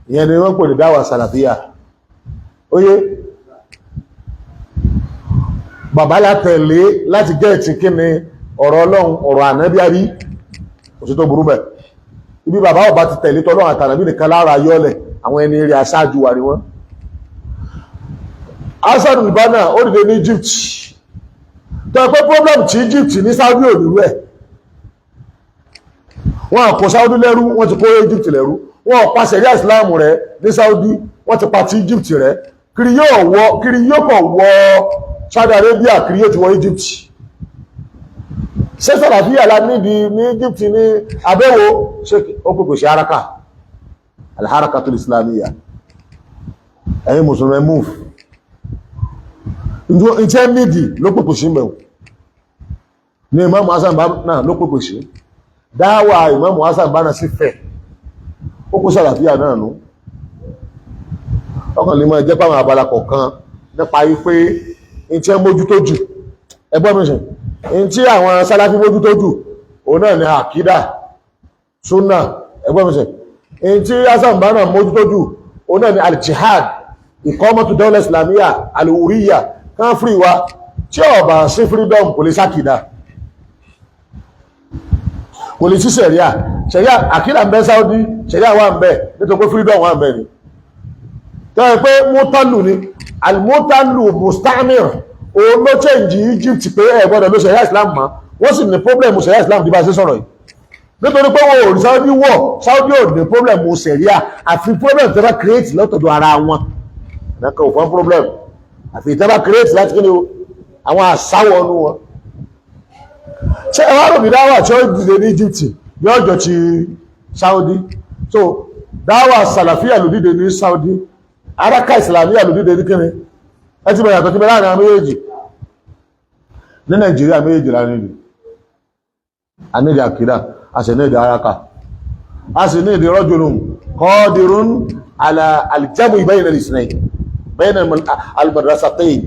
ìyẹn ni wọ́n pè ní dáwà sàlàfíà. Óyé bàbá látẹ̀lé láti gẹ́ẹ̀tì kí ni ọ̀rọ̀ Ọlọ́run, ọ̀rọ̀ ànábí àbí kò sí tó burú bẹ̀. Ibi bàbá ọba ti tẹ̀lé tọ́lọ́run àtànàbí nìkan lára yọ́lẹ̀, àwọn ẹni rí aṣáájú wa ni wọ́n. Hassan al-Banna ó dìde ní Egypt, tó ẹ pé problem tí Egypt ní Saudi ò nírú ẹ̀. Wọ́n kò Saudi lẹ́rú, wọ́n ti kó Egypt lẹ́rú, wọ́n pa sẹ̀ríà Islam rẹ̀ ní Saudi, wọ́n ti pa ti Egypt rẹ̀. Kiri yóò kọ̀ wọ Saudi Arabia, kiri yóò ti wọ Egypt. Ṣé sàlàfíà la nídi ní Egypt ní abẹ́wò? Ṣé ó pèpè sí haraka, alharakatul islamiyya, ẹ̀yin mùsùlùmí move ǹjẹ́ nídi ló pèpè sí mẹ́wò ní Imam Hassan náà ló pèpè sí dáwà. Imam Hassan Banna sí fẹ́ ó kó sàlàfíà náà nú. Ọkàn lè máa jẹ́ pàwọn abala kọ̀ọ̀kan nípa wípé ǹjẹ́ mójútó jù, ẹgbọ́n mi sìn, ǹtí àwọn sálàfí mójútó jù òun náà ni àkídà súnà, ẹgbọ́n mi sìn, ǹtí Hassan Banna mójútó jù òun náà ni al-jihad, ìkọ́mọ́tò dawla islamiyya al-huriyya kan fúri wa. Tí ó bá sí freedom kò lè sákìdá. Kò lè sí sẹ̀ríà. Sẹ̀ríà àkídà ń bẹ Saudi, sẹ̀ríà wà ń bẹ nítorí pé freedom wà ń bẹ ni. Tẹ́lẹ̀ pé mọ́tálù ni alimọ́tálù mustamir, òun ló change Egypt pé ẹ gbọ́dọ̀ ló sẹ̀ríà Islam mọ́. Wọ́n sì ní problem sẹ̀ríà Islam bí bá ṣe sọ̀rọ̀ yìí, nítorí pé wọn ò rí Saudi wọ̀. Saudi ò ní problem sẹ̀ríà, àfi problem tẹ́ bá create lọ́tọ̀dọ̀ ara wọn nǹkan ò fọ́n problem, àfi tẹ́ bá create láti kí ni o, àwọn àsáwọ̀ ọ̀nù wọn. Ṣé ẹ wá rò bí dáwà tí ó dìde ní Egypt ní ọjọ́ ti Saudi? So dáwà sàlàfíà ló dìde ní Saudi, araka ìsìlámíà ló dìde ní kíni. Ẹ ti bẹ̀rẹ̀ àtọ́jú bẹ̀rẹ̀ láàrin àwọn méjèèjì. Ní Nàìjíríà, méjèèjì láàrin ìlú. A ní ìdí àkídà, a sì ní ìdí araka, a sì ní ìdí rajulun qadirun ala al-jam'i bayna al-ithnayn, bayna al-madrasatayn.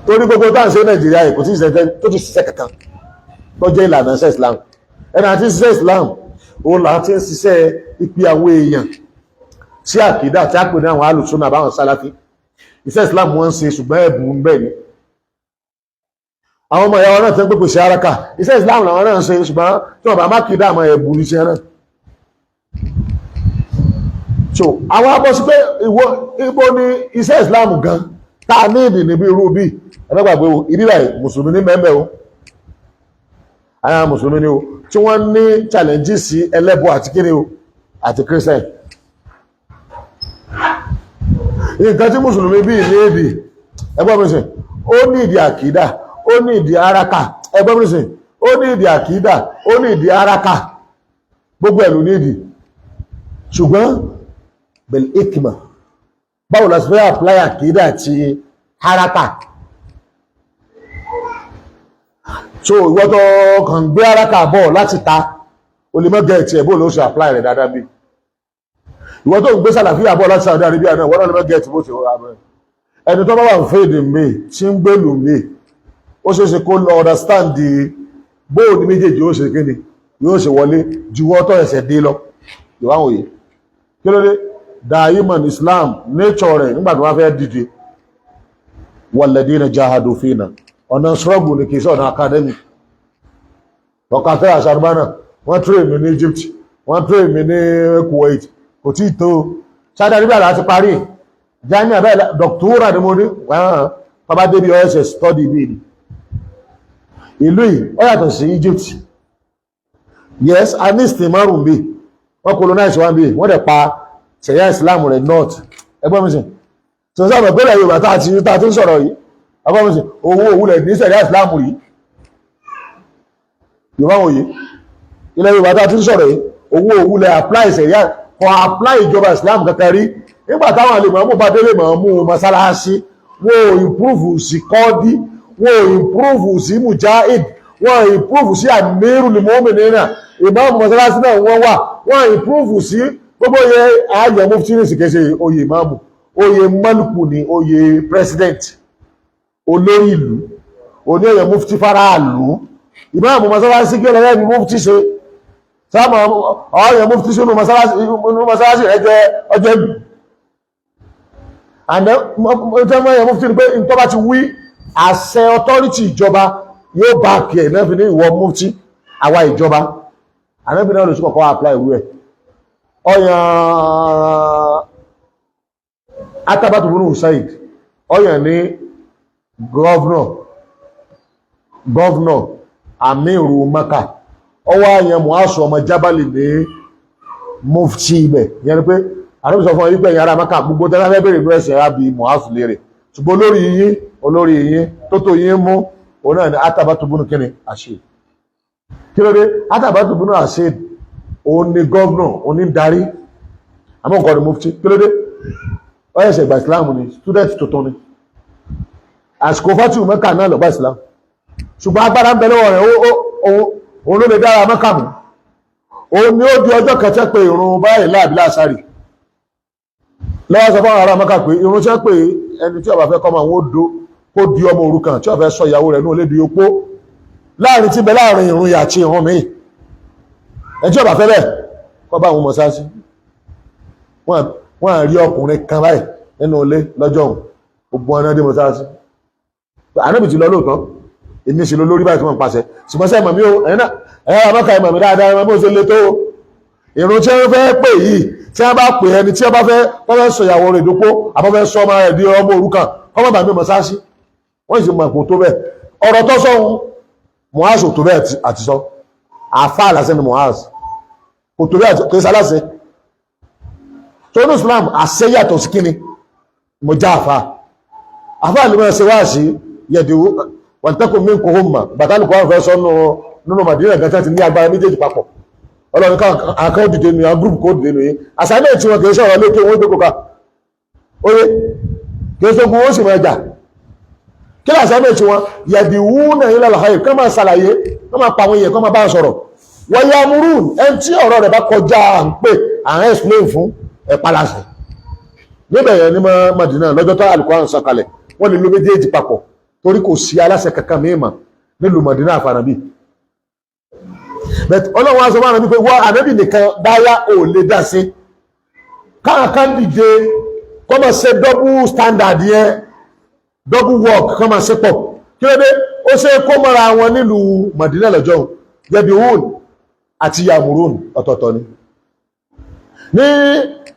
Torí gbogbo tá à ń ṣe Nàìjíríà yìí, kò tí ìṣẹ́ tó ti ṣiṣẹ́ kankan tó jẹ́ ìlànà iṣẹ́ Islam. Ẹni àti ṣiṣẹ́ Islam, òun là ti ń ṣiṣẹ́ ìpè àwọn èèyàn sí àkídà tí a pè ní àwọn alùsùnà àbáwọn sálàfí. Iṣẹ́ Islam wọ́n ń ṣe, ṣùgbọ́n ẹ̀bùn ń bẹ ni. Àwọn ọmọ ìyàwó náà tẹ́ ń pèpè sí araka, iṣẹ́ Islam làwọn náà ń ṣe, ṣùgbọ́n tí wọ́n bá má kìdá àmọ́ ẹ̀bùn iṣẹ́ náà. So àwọn abọ́ sí pé ìwọ ibo ni iṣẹ́ Islam gan tá a ní ìdì níbi irú bí ẹgbẹ́gbàgbé o, ibi báyìí, mùsùlùmí ní mẹ́mẹ́ o, àwọn mùsùlùmí ni o tí wọ́n ní challenges sí ẹlẹ́bọ àti kíni o àti Christian. Nǹkan tí mùsùlùmí bí ní èdè, ẹgbọ́n mi sìn, ó ní ìdí àkídà, ó ní ìdí araka. Ẹgbọ́n mi sìn, ó ní ìdí àkídà, ó ní ìdí araka, gbogbo ẹ̀ ló ní ìdí, ṣùgbọ́n bil hikma. Báwo la ṣe fẹ́ apply àkídà àti haraka? So ìwọ tó kàn gbé haraka bọ̀ láti ta, o lè mọ́ gẹ̀ẹ́tì ẹ̀, bó ló ṣe apply rẹ̀ dáadáa. Bí ìwọ tó ń gbé sàlàfíà bọ̀ láti Saudi Arabia náà, wọ́n náà lè mọ́ gẹ̀ẹ́tì bó ṣe rọra bẹ́ẹ̀. Ẹni tó bá wà ń fèdè mi tí ń gbèlú mi, ó ṣeé ṣe kó lọ understand the bóò ní méjèèjì ó ṣe kíni yóò ṣe wọlé ju wọ́n tó ẹsẹ̀ dé lọ. Ìwáhùn òye kí ló dé daiman Islam nature rẹ̀ nígbà tó wá fẹ́ dìde, walladina jahadu fina, ọ̀nà struggle ní kìí sọ̀nà academic. Ọ̀kàtẹ́ àṣàrùbánà, wọ́n train mi ní Egypt, wọ́n train mi ní Kuwait, kò tí tó Saudi Arabia láti parí jami'a bẹ́ẹ̀, doctora ni mo ní. Tọ́ba débi OSS study bí ni ìlú yìí, ó yàtọ̀ sí Egypt. Yes, a ní márùn bí wọ́n colonize wọn, bí wọ́n dẹ̀ pa sẹ̀yà Islam rẹ̀ north. Ẹgbọ́n mi sìn tí wọ́n sábà pẹ́lẹ̀ Yorùbá tá a ti ń sọ̀rọ̀ yìí, ẹgbọ́n mi sìn, owó òwúlẹ̀ ní sẹ̀yà Islam yìí. Yorùbá wòye ilẹ̀ Yorùbá tá a ti ń sọ̀rọ̀ yìí, owó òwúlẹ̀ apply sẹ̀yà, kò apply ìjọba Islam kankan rí. Nígbà táwọn àlè mọ̀ọ́mú bá délé mọ̀ọ́mú mọ́sálásí, wọ́n ò improve sí kọ́ọ́dí, wọ́n ò improve sí mujahid, wọ́n ò improve sí amirul mu'minina. Ìmáàmù mọ́sálásí náà wọ́n wà, wọ́n improve sí gbogbo yẹ ayọ̀ mufti ní ìsìnkẹ́sẹ̀. Oyè ìmáàmù, oyè mọ́lùkù ni, oyè president, olórí ìlú oní oyè mufti faraàlú. Ìmáàmù mọ́sálásí kí ọlọ́rẹ́ mi mufti ṣe sáàmù ọ̀yẹ̀ mufti sínú mọ́sálásí rẹ̀ jẹ́ ọjọ́ ìlú. And then mufti ni pé tó bá ti wí, àṣẹ authority ìjọba yóò bá kí ẹ̀ náà fi ní ìwọ mufti àwa ìjọba. Ànábì náà ló sì kọ́kọ́ apply ìwé ẹ̀. Ọyàn Atabatu bunu Usaid, ọyàn ní governor amiru Maka, ọwọ́ àyàn Muasu ọmọ Jabali ní mufti ibẹ̀. Yẹn ni pé ànábì sọ fún ọ wípé ẹ̀yin ará Maka, gbogbo tẹ́lá fẹ́ bèrè ní ẹ̀sìn rábì Muasu léèrè, ṣùgbọ́n olórí yín tó tó yín mú, òun náà ni Atabatu bunu kíni Ashid. Kí ló dé? Atabatu bunu Ashid, òun ni governor, òun ní darí, àmọ́ nǹkan ni mufti. Kí ló dé? Ó ṣẹ̀ṣẹ̀ gba Islam ni, student tuntun ni. Àsìkò fatihu Mẹ́kà náà ló gba Islam, ṣùgbọ́n agbára ń bẹ lọ́wọ́ rẹ̀, òun ló lè dára Mẹ́kà mú. Òun ni ó di ọjọ́ kẹtẹ́ pé ìrun báyìí láàbí láàsárì lọ́wọ́ sọ fáwọn ará Mẹ́kà pé ìrun ṣẹ́ pé ẹni tí ó bá fẹ́ kọ́ máa wọ́n do kó di ọmọ òrukàn, tí ó fẹ́ sọ ìyàwó rẹ̀ ní olè di opó láàrin tí bẹ láàrin ìrun yà àti ìrun míì, ẹni tí ó bá fẹ́ bẹ́ẹ̀ kọ́ bá àwọn mọ̀sáàsì. Wọ́n rí ọkùnrin kan báyìí nínú ilé lọ́jọ́ òun, gbogbo ọ̀nà dé mọ̀sáàsì. Ànábì ti lọ lóòótọ́. Èmi sì ló lórí báyìí tí wọ́n ń pàṣẹ. Ṣùgbọ́n sẹ́ mọ̀ mí o, ẹ̀yin náà ẹ̀yin àmọ́ka ẹ̀mọ̀ mi dáadáa, ẹ̀mọ̀ bó ṣe le tó o. Ìrun tí wọ́n fẹ́ pè yìí, tí wọ́n bá pè ẹni tí wọ́n bá fẹ́ wọ́n fẹ́ sọ ìyàwó rẹ̀ dópó, àbọ̀ fẹ́ sọ ọmọ rẹ̀ di ọmọ òrukàn, kọ́mọ̀ bàmí mọ̀ sáàsì. Wọ́n sì mọ̀ kò tó bẹ́ẹ̀. Ọ̀rọ̀ tó sọ ohun Muaz ò tó bẹ́ẹ̀ àti sọ. Àfa lásán ni Muaz, kò tó bẹ́ẹ̀, kò sálásẹ tó ní Islam. Àṣẹ yàtọ̀ sí kíni mo já àfa. Àfa lè máa ṣe wá sí yẹ̀dìwó wàtẹ́kùn mí kò hùmà bàtàlùkọ́ àwọn fẹ́ sọ nínú Madina gan ti ní agbára méjèèjì papọ̀. Ọlọ́run ká àkọ́ dìde nù yà, group kó dìde nù yín. Assignment tí wọn kì í sọ̀rọ̀ lékè wọn jókòó ká oye kì í sógun, ó sì máa jà. Kí ló assignment tí wọn? Yẹ̀dìwó náà yín lálàá kọ́ máa ṣàlàyé, kọ́ máa pa àwọn èèyàn, kọ́ máa bá wọn sọ̀rọ̀. Wọ́n yá múrùn ẹni tí ọ̀rọ̀ rẹ̀ bá kọjá à ń pè à ń explain fún ẹ̀ palasẹ̀ níbẹ̀ yẹn ní Madina lọ́jọ́ tó Al-Qur'an sọ̀kalẹ̀. Wọ́n lè lo méjèèjì papọ̀ torí kò sí aláṣẹ kankan mìíràn nílùú Madina àfànàbí. But Ọlọ́run á sọ fún ànábì pé wọ́n ànábì nìkan dáyà ò lè dá sí. Káàkan dìde kọ́ máa ṣe double standard yẹn, double work, kọ́ máa ṣe pọ̀. Kí ló dé? Ó ṣe kó mọ́ra wọn nílùú Madina lọ́jọ́. Yẹbiwun àti yamurun ọ̀tọ̀ọ̀tọ̀ ni. Ní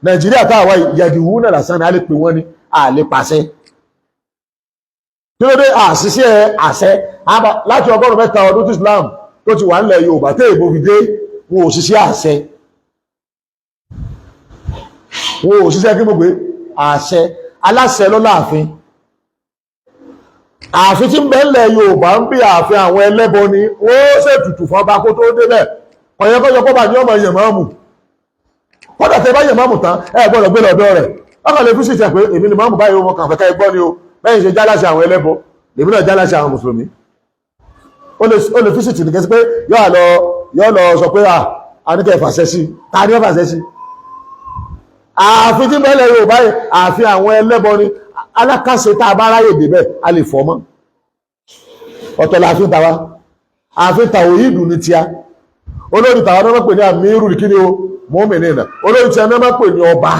Nàìjíríà táwa yẹdiwun náà lásán ni a lè pè wọ́n ní a lè pàṣẹ. Kí ló dé? Àṣìṣe àṣẹ láti 300 ọdún tí Islam tó ti wà nílẹ̀ Yorùbá tẹ́ ìbò fi dé, wọn ò ṣiṣẹ́ àṣẹ. Wọn ò ṣiṣẹ́ kí mo gbé àṣẹ. Aláṣẹ ló láàfin. Ààfin tí ń bẹ nílẹ̀ Yorùbá ń bí ààfin àwọn ẹlẹ́bọ ni. Wọ́n ṣètùtù fún ọba kó tó débẹ̀. Kọ̀yẹ́kọ́jọ́ kọ́ba ní ọmọ yẹ̀mọ́mù. Kódà tẹ bá yẹ̀mọ́mù tán, ẹ gbọ́dọ̀ gbé lọ́dọ̀ rẹ̀. Ọkàn lè fi sì tẹ̀ pé èmi ni mọ́mù báyìí, wọn kàn fẹ́ ká ẹ gbọ́ ni o. Bẹ́ẹ̀ ṣe jálàṣẹ àwọn ẹlẹ́bọ, lèmi náà jálàṣẹ àwọn mùsùlùmí. Ó lè fi sì tì ní kẹsí pé yóò lọ sọ pé à ní kẹ́ fàṣẹ sí. Ta ni ó fàṣẹ sí? Ààfin tí bẹ́ẹ̀lẹ̀ Yorùbá yìí, ààfin àwọn ẹlẹ́bọ ni. Alákàṣe tá a bá ráyè débẹ̀, a lè fọ́ mọ́. Ọ̀tọ̀ láàfin tàwa. Ààfin tàwíìdù ní tíá. Olórí tàwa náà máa pè ní àmírù kí ni o mọ́mìnira. Olórí tí a náà máa pè ní ọba.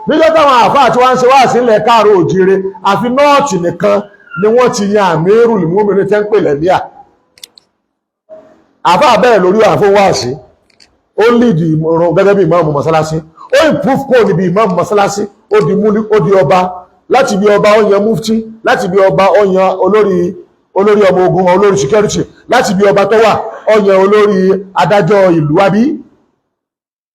Níjọ́ táwọn àfáà tí wọ́n ń ṣe wá sílẹ̀ káàró òjire, àfi North nìkan ni wọ́n ti yan àmírù mọ́mìnira tẹ́ ń pè lẹ́míà. Àfáà bẹ́ẹ̀ lórí àfún wáàsí, ó lead ìmọ̀ràn gẹ́gẹ́ bí ìmáàmù mọ́sálásí. Ó improve kó níbi ìmáàmù mọ́sálásí, ó di ọba. Láti bí ọba, ó yan mufti. Láti bí ọba, ó yan olórí ọmọ ogun, olórí security. Láti bí ọba tó wà, ó yan olórí adájọ́ ìlú, àbí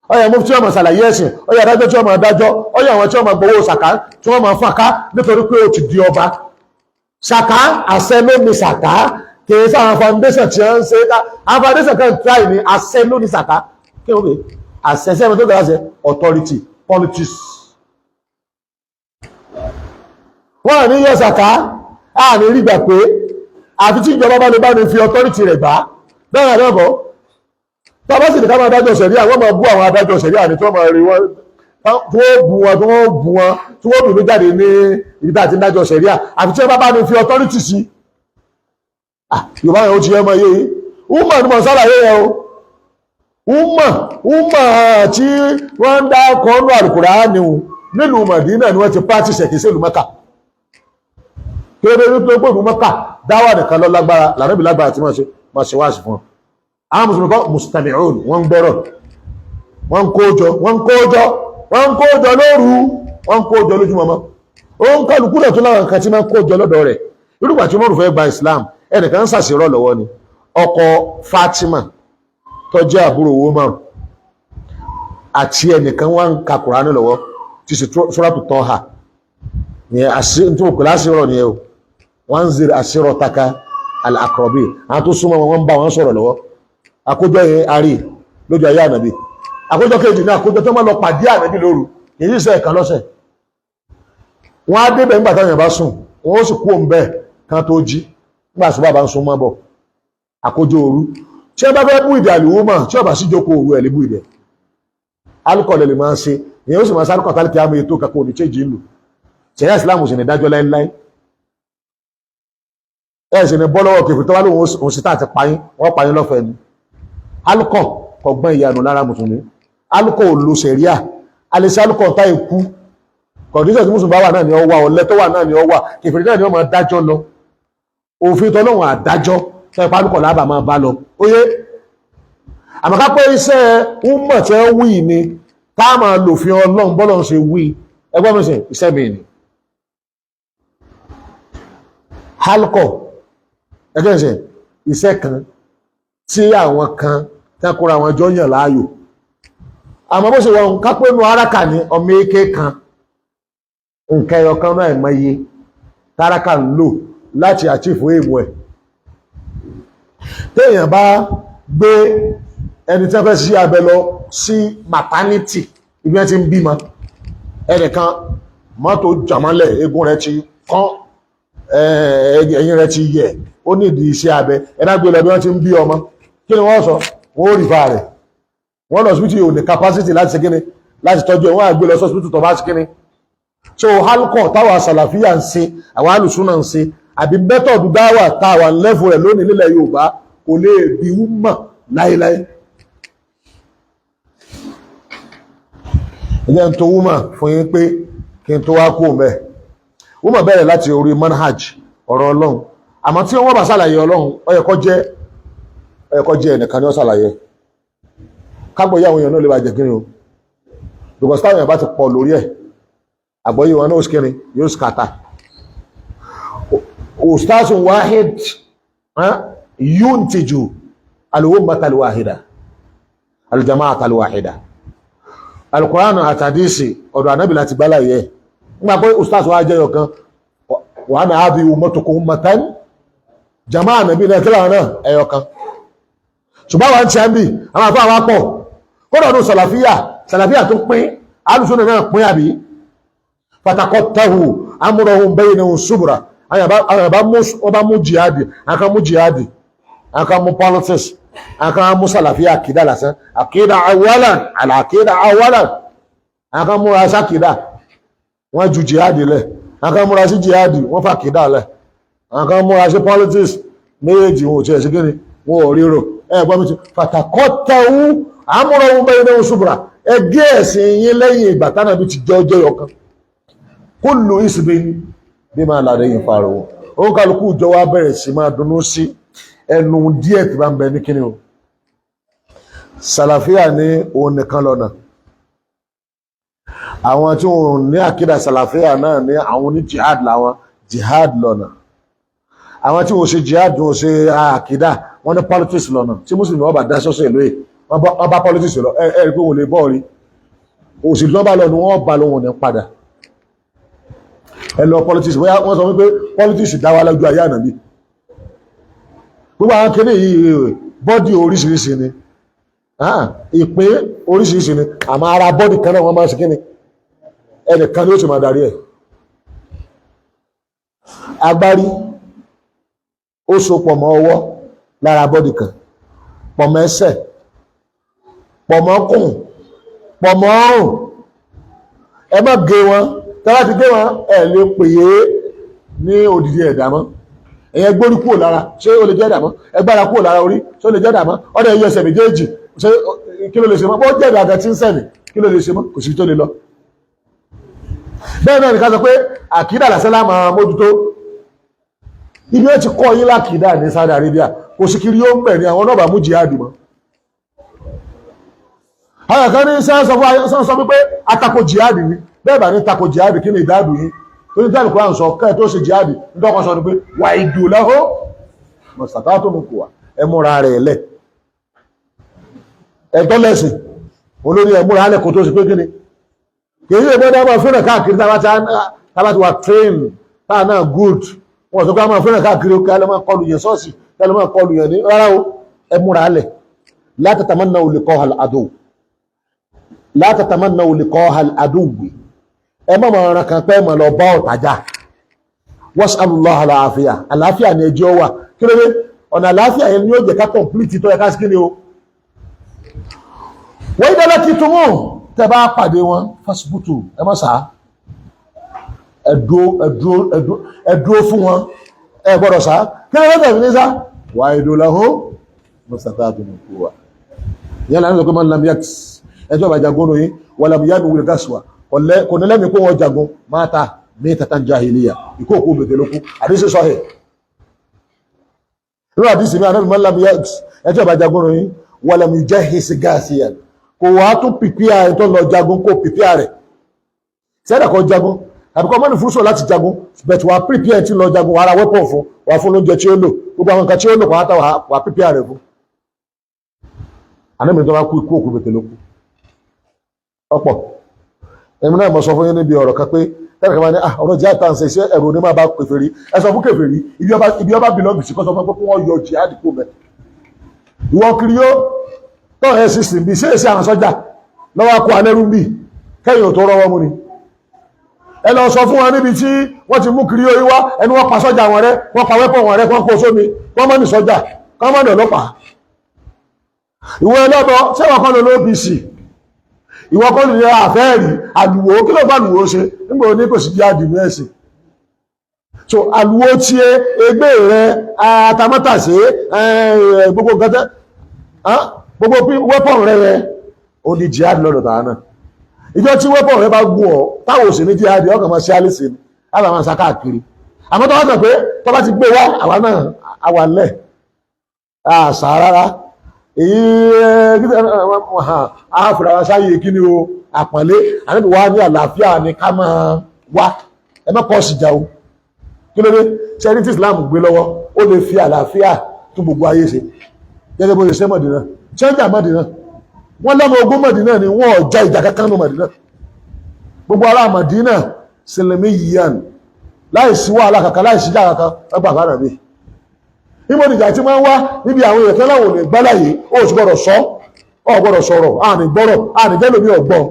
ó yan mufti ọmọ ṣàlàyé ẹ̀sìn, ó yan adájọ́ tí ọmọ adájọ́, ó yan àwọn tí ọmọ gbowó sàká tí wọ́n máa fàká nítorí pé ó ti di ọba. Sàká, àṣẹ ló ní sàká. Kìí sáwọn foundation tí wọ́n ń ṣe ká. Àwọn foundation kan try ní. Àṣẹ ló ní sàká. Kí wọ́n pè àṣẹ sẹ́mi tó gbà ṣe authority politics. Wọ́n ní yọ sàká, a ní rí gbà pé àfi tí ìjọba bá lè bá ní fi authority rẹ̀ gbà bẹ́ẹ̀ náà lọ́kọ̀ọ́. Tá a bá sì ní ká máa dájọ́ ṣẹ̀ríà, wọ́n máa bú àwọn adájọ́ ṣẹ̀ríà ní tí wọ́n máa rí wọ́n, tí wọ́n bú wọn, tí wọ́n bú wọn, tí wọ́n bínú jáde ní ibi tá a ti ń dájọ́ ṣẹ̀ríà, àfi tí wọ́n bá bá ní fi authority sí. Yorùbá yẹn ó ti yẹ ọmọ yé yìí. Umar ni mo sálàyé yẹn o. Umar, umar tí wọ́n ń dá kọ́nù Àlùkùránì nílùú Madina ni wọ́n ti practice ẹ̀, kìí sí ìlú Mẹ́kà. Kí ló dé? Tó gbòòrò Mẹ́kà, dáwà nìkan lọ lágbára lànàbí lágbára tí wọ́n ṣe máa ṣe wáàsí fún wọn. Àwọn mùsùlùmí kọ́ mustami'un, wọ́n ń gbọ́rọ̀, wọ́n ń kó jọ, wọ́n ń kó jọ, wọ́n ń kó jọ lóru, wọ́n ń kó jọ lójúmọmọ. Ó ń kálukú náà tó láwọn nǹkan tí máa ń kó jọ lọ́dọ̀ rẹ̀. Irúgbà tí Umaru fẹ́ gba Islam, ẹnìkan ń ṣàṣírọ̀ lọ́wọ́ ni. Ọkọ Fatima tó jẹ́ àbúrò Umaru àti ẹnìkan wá ń ka Kùránì lọ́wọ́ tí ṣe Suratu Tọ́ha ní tí mo pè láṣírọ̀ nìyẹn o. Wọ́n ń zèrè ashirataka al-aqrabin. Àwọn tó súnmọ́ wọn, wọ́n ń bá wọn sọ̀rọ̀ lọ́wọ́. Àkójọ yẹn a rí lójú ayé ànàbí. Àkójọ kejì ní àkójọ tó máa lọ pàdé ànàbí lóru. Kì í ṣe ẹ̀kan lọ́sẹ̀. Wọ́n á débẹ̀ nígbà táwọn èèyàn bá sùn, wọ́n ó sì kú òun bẹ́ẹ̀ kan tó jí nígbà tó bá bá ń sún mọ́ bọ̀. Àkójọ òru tí wọ́n bá fẹ́ bú ìdè àlùwò tí wọ́n bá sí jókòó òru ẹ̀ lè bú ìdè alukọ̀ lè máa ṣe ìyẹn, ó sì máa sáré kọ̀tálì kí á mú ètò kankan òní chéjì ìlú. Ṣẹ̀yà ìsìlámù sì ní dájọ́ láíláí. Ẹ̀ sì ní bọ́ lọ́wọ́ kẹfì tó wá lóun òun sì tààtì payín, wọ́n payín lọ́fẹ̀ẹ́ ni. Alukọ̀ kọ̀gbọ́n ìyanu lára mùsùlùmí. Alukọ̀ ò lo sẹ̀ríà alẹ́sẹ̀ alukọ̀ tá ikú condition tí mùsùlùmí bá wà náà ni ọ wà, ọ̀lẹ tó wà náà ni ọ wà, kẹfìrí náà ni ọ máa dájọ́ lọ. Òfin tọ́lọ́run àdájọ́ tẹ́ pálukọ̀ lábà máa bá lọ. Óyé, àmọ́ ká pé iṣẹ́ umọ̀ tẹ́ wí ni tá a máa lòfin Ọlọ́run bọ́lọ́run ṣe wí, ẹgbọ́n mi sìn, iṣẹ́ mi ni halkọ ẹgbẹ́ ìṣẹ̀ iṣẹ́ kan tí àwọn kan tẹ́kùnra àwọn ẹjọ́ yàn láàyò. Àmọ́ bó ṣe wọ́n kápẹ́ inú araka ní ọmọ eke kan, nǹkan ẹyọ kan náà ẹ̀mọye táraka ń lò láti àchífù èèmù ẹ̀. Téèyàn bá gbé ẹni tí wọ́n fẹ́ sí abẹ lọ sí maternity, ibi wọ́n ti ń bímọ, ẹnìkan mọ́tò jàmọ́lẹ̀, eegun rẹ̀ ti kán, ẹ̀yìn rẹ̀ ti yẹ̀, ó ní ìdí iṣẹ́ abẹ, ẹ bá gbé lọ bí wọ́n ti ń bí ọmọ, kí ni wọ́n sọ? Wọ́n ó rìfà rẹ̀, wọ́n lọ hospital yóò ní capacity láti ṣe kíni, láti tọ́jú ẹ̀, wọ́n á gbé lọ hospital tó bá ṣe kíni. So halkọ táwa sàlàfíà ń ṣe, àwọn alùsùnà ń ṣe, àbí method dáwà táwa ń lẹ́fù rẹ̀ lónìí nílẹ̀ Yorùbá, kò lè bí wúmọ̀ láéláé. Ẹ jẹ́ n tó wúmọ̀ fún yín pé kí n tó wá kú mẹ́. Wúmọ̀ bẹ̀rẹ̀ láti orí manhaj ọ̀rọ̀ Ọlọ́run. Àmọ́ tí wọ́n bá ṣàlàyé Ọlọ́run, ó yẹ kó jẹ́, ó yẹ kó jẹ́ ẹnìkan ni ó ṣàlàyé, kágbọ̀yé àwọn èèyàn náà lè bá jẹ́ kí ni o, because táwọn èèyàn bá ti pọ̀ lórí ẹ̀, àgbọ́yé wọn náà ó kíni, yóò scatter. Ustazun wahid yuntiju al-ummata al-wahida, al-jama'ata al-wahida. Al-Qur'an àtàdísì ọ̀dọ̀ ànábì láti gbálà yẹ nígbà pé ustaz wa jẹ́ ọ̀kan, wa ana hadhihi ummatukum ummatan, jama'a ànábì náà kíláà náà ẹyọkan. Ṣùgbọ́n àwọn tí a ń bì àwọn àfáà wa pọ̀, kódà ọdún sàlàfíà, sàlàfíà tó pín, alùsùnà náà pín, àbí fatakọ́tahu amúrọ̀hún baynahum subura. Àwọn àbá mú jihadi, àwọn kan mú jihadi, àwọn kan mú politics, àwọn kan mú sàlàfíà àkídà lásán, àkídà awalan àlàkídà awalan, àwọn kan múra sákìdà, wọ́n ju jihadi lẹ̀, àwọn kan múra sí jihadi, wọ́n fà àkídà lẹ̀, àwọn kan múra sí politics, méjèèjì wọn ò tiẹ̀ sí kíni, wọn ò ríro. Ẹ gbọ́ mi ti fatakọ́tahu amúrọ̀hún baynahum subura. Ẹgbẹ́ ẹ̀sìn yín lẹ́yìn ìgbà tánàbí ti jẹ́ ọjọ́ yọkan, kullu isbin bima ladayhim farihun. Òun kálukú ìjọ wa bẹ̀rẹ̀ sí máa dunnú sí ẹnu díẹ̀ tí bá ń bẹ ní kíni o. Sàlàfíà ní òun nìkan lọ́nà. Àwọn tí wọn ní àkídà sàlàfíà náà ní àwọn ní jihad làwọn, jihad lọ́nà. Àwọn tí wọ́n ṣe jihad, wọ́n ṣe àkídà, wọ́n ní politics lọ́nà. Tí mùsùlùmí wọ́n bá dá sọ́sọ́ ìlú yìí, wọ́n bá politics lọ, ẹ rí pé wọ́n lè bọ́ọ̀rí òsì lọ́ba lọ ni wọ́n bá lóhun ní padà. Ẹ lọ politics, bóyá wọ́n sọ wípé politics dá wa lójú ayé ànábì. Gbogbo àwọn kìíní yìí, body oríṣiríṣi ni, ìpín oríṣiríṣi ni, àmọ́ ara body kan náà wọ́n máa ń ṣe kíni, ẹnìkan ni ó sì máa darí ẹ̀. Agbárí ó so pọ̀ mọ́ ọwọ́ lára body kan, pọ̀ mọ́ ẹsẹ̀, pọ̀ mọ́ kùn, pọ̀ mọ́ ọrùn. Ẹ má gé wọn. Tẹ́lá ti gé wọn, ẹ lè pè é ní òdìdí ẹ̀dá mọ́. Ẹ̀yẹ gbórí kúrò lára, ṣé ó lè jẹ́ ẹ̀dá mọ́? Ẹgbára kúrò lára orí, ṣé ó lè jẹ́ ẹ̀dá mọ́? Ọ̀dẹ̀ ẹ̀yẹ ẹsẹ̀ méjèèjì, ṣé kí ló lè ṣe mọ́? Bó jẹ́ ẹ̀dá àgà tí ń sẹ̀mí, kí ló lè ṣe mọ́? Kò sí tó lè lọ. Bẹ́ẹ̀ náà nìkan sọ pé àkídà lásán lá máa mójútó. Ibi ó ti kọ́ yín lákìdá ní Saudi Arabia, kò sí kiri ó ń bẹ̀ ní àwọn náà bá mú jihad mọ́. Àwọn kan ní sọ wípé atako jihad ni. Bẹ́ẹ̀ bá ní tako jihad, kí ni ìdádù yín tó ní tẹ́lù kúrò sọ kẹ́ tó ṣe jihad? Ndọ́kan sọ ni pé wà ìdù lọ́hó mọ̀sátá tó mú kù wà, ẹ múra rẹ̀ lẹ̀, ẹ̀tọ́ lẹ́sìn olórí, ẹ múra lẹ̀ kó tó ṣe pé kí ni. Kì í ṣe gbọ́dọ̀ máa fẹ́ràn káàkiri. Tábà ti wà train táà náà good, wọ́n sọ pé a máa fẹ́ràn káàkiri, kí a lè máa kọlù yẹn sọ́ọ̀sì, kí a lè máa kọlù yẹn ní rárá o. Ẹ múra lẹ̀. La tatamannaw liqa'a al-adu, la tatamannaw liqa'a al-aduwwi. Ẹ má máa ran kan pẹ́ mọ̀ lọ bá ọ̀tàjà. Was'alullaha al-afiya. Àlàáfíà ni ẹjọ́ wà. Kí ló dé? Ọ̀nà àlàáfíà yẹn ni yóò jẹ́ ká complete tó yẹ ká sí kí ni o. Wọ́n yí dáná kí túmọ̀ tẹ́ bá pàdé wọn, fasbutu, ẹ má sá, ẹ dúró fún wọn, ẹ gbọ́dọ̀ sá. Kí ló dé tẹ̀sí ní sá? Wa'idu lahum mastata'tum min quwwa. Ìyẹn lànà sọ pé man lam yaks, ẹjọ́ bá jagun lóyún, walam yanwi al-ghazwa, kò ní lẹ́mìí pé wọ́n jagun, mata mitatan jahiliya, ìkó òkú bètè lókú. Àdísí sọ́hẹ̀. Nínú àdìsí mi, anábì mọ́lámi ẹjọ́ ìbá jagun ròyìn ولم يجهز غازيا, kò wá tún prepare ẹ̀ tó lọ jagun, kó prepare rẹ̀ sẹ́dà kọ́ jagun àbí kọ́ mọ́nì fúrúsọ̀ láti jagun, but wà prepare tí lọ jagun, wà ra weapon fún, wà fún lóúnjẹ tí ó lò, gbogbo àwọn nǹkan tí ó lò pàápàá, wà prepare rẹ̀ fún. Anábì tó bá kú ikú òkú bètè ló kú. Ọ̀pọ̀ èmi náà mo sọ fún yín níbi ọ̀rọ̀ kan pé tẹ́lẹ̀ kan máa ní ọ̀rọ̀ jihad tá à ń ṣe, iṣẹ́ ẹ̀rù ní máa bá kèfèrí. Ẹ sọ fún kèfèrí ibi ọba belong sí, kọ́ sọ fún pé kí wọ́n yọ jihad kó mẹ́. Ìwọ kiri yó tọ́ ẹ̀ sì sìn bí ṣé èsì àwọn sọ́jà lọ́wọ́ kó alẹ́rú bí kẹ́yìn ò tó rọ́wọ́ mú ni. Ẹ lọ sọ fún wọn níbi tí wọ́n ti mú kiri yó wá, ẹni wọ́n pa sọ́jà wọn rẹ́, wọ́n pa weapon wọn rẹ́, wọ́n kó sómi, wọ́n mọ́ ní sọ́jà, kọ́ mọ́ ní ọlọ́pàá. Ìwọ ẹlọ́bọ, ṣé wọ́n kọ́ lọ lóPC? Ìwọ kọ́ ní àfẹ́ẹ̀rí àlùwò? Kí ló bá àlùwò ṣe nígbà òní kò sí jihad ní ẹ̀sìn? So àlùwò tí ẹ ẹgbẹ́ rẹ atamátàsé, gbogbo nǹkan tẹ́, gbogbo weapon rẹ rẹ ó ní jihad lọ́dọ̀ tàà náà. Ìjọ tí weapon rẹ bá gún ọ, táwọn òsì ní jihad, ọkàn máa ṣe àlèsè ni láti máa sá káàkiri. Àmọ́ tó wá sọ pé tó bá ti gbé wá, àwa náà àwà lẹ̀ àṣà rárá, èyí àfúrà sáyé kí ni o àpọ̀nlé. Àníbi wá ní àlàáfíà ni ká máa wá, ẹ má kọ́ sí ìjà o. Kí ló dé? Ṣe ní tí Islam gbé lọ́wọ́, ó lè fi àlàáfíà tún gbogbo ayé ṣe gẹ́gẹ́ bó ṣe ṣe Mọ̀dínà. Ṣé ń jà Mọ̀dínà? Wọ́n lọ́mọ ogun Mọ̀dínà ni wọ́n ọ̀já ìjà kankan ní Mọ̀dínà. Gbogbo ará Mọ̀dínà sinmi yíyan láì sí wàhálà kankan, láì sí ìjà kankan, wọ́n gbà fún ànàbí. Níbo nìjà tí wọ́n ń wá? Níbi àwọn èèyàn kan láwọn ò lè gbálàyé, ó sì gbọ́dọ̀ sọ, ọ gbọ́dọ̀ sọ̀rọ̀, àní gbọ́rọ̀, àní jẹ́ lómi ọ̀gbọ́n.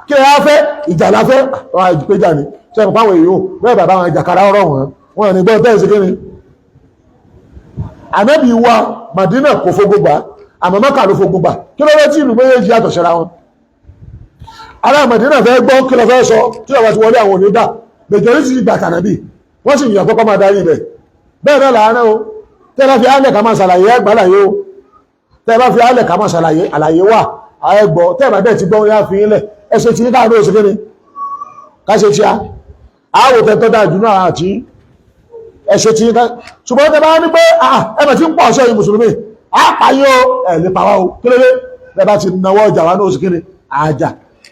Kí ẹ á fẹ́ ìjà láfẹ́ àwọn àìpéjà ni ṣe é pàwọn èèyàn bẹ́ẹ̀, bàbá àwọn ìjàkadà ọ̀rọ̀ wọn, wọn ní gbọ́ tẹ́ẹ̀sì. Kí ni ànábì wa Madina kò fogun gbà, àmọ́ Mẹ́kà ló fogun gbà. Kí ló dé tí ìlú méjèèjì yàtọ̀ síra wọn? Ará Madina fẹ́ gbọ́ kí ló fẹ́ sọ, tí ọba ti wọlé àwọn òní gbà. Majority ti gbà tànàbì, wọ́n sì yàn kọ́kọ́ máa darí ibẹ̀. Bẹ́ẹ̀ náà làánà o. Tẹ́ bá fi álẹ̀ ká máa ṣàlàyé, ẹgbàláyé o. Tẹ́ bá fi álẹ̀ ká máa ṣàlàyé, àlàyé wà, ẹgbọ́. Tẹ́ bá dẹ̀ ti gbọ́, yá fi ilẹ̀ ẹsẹ̀ tí káàdó òsì kíni ká ṣe tí a àwò tẹ́ tọ́ dáa jù náà àti ẹsẹ̀ tí ká. Ṣùgbọ́n tẹ́ bá ní pé ẹmẹ̀ tí ń pọ̀ ọ̀ṣẹ́ yìí, mùsùlùmí àpáyé o, ẹ̀ lè pàwá o. Kí ló dé? Tẹ́ bá ti nawọ́ ọjà wa náà òsì kíni àjà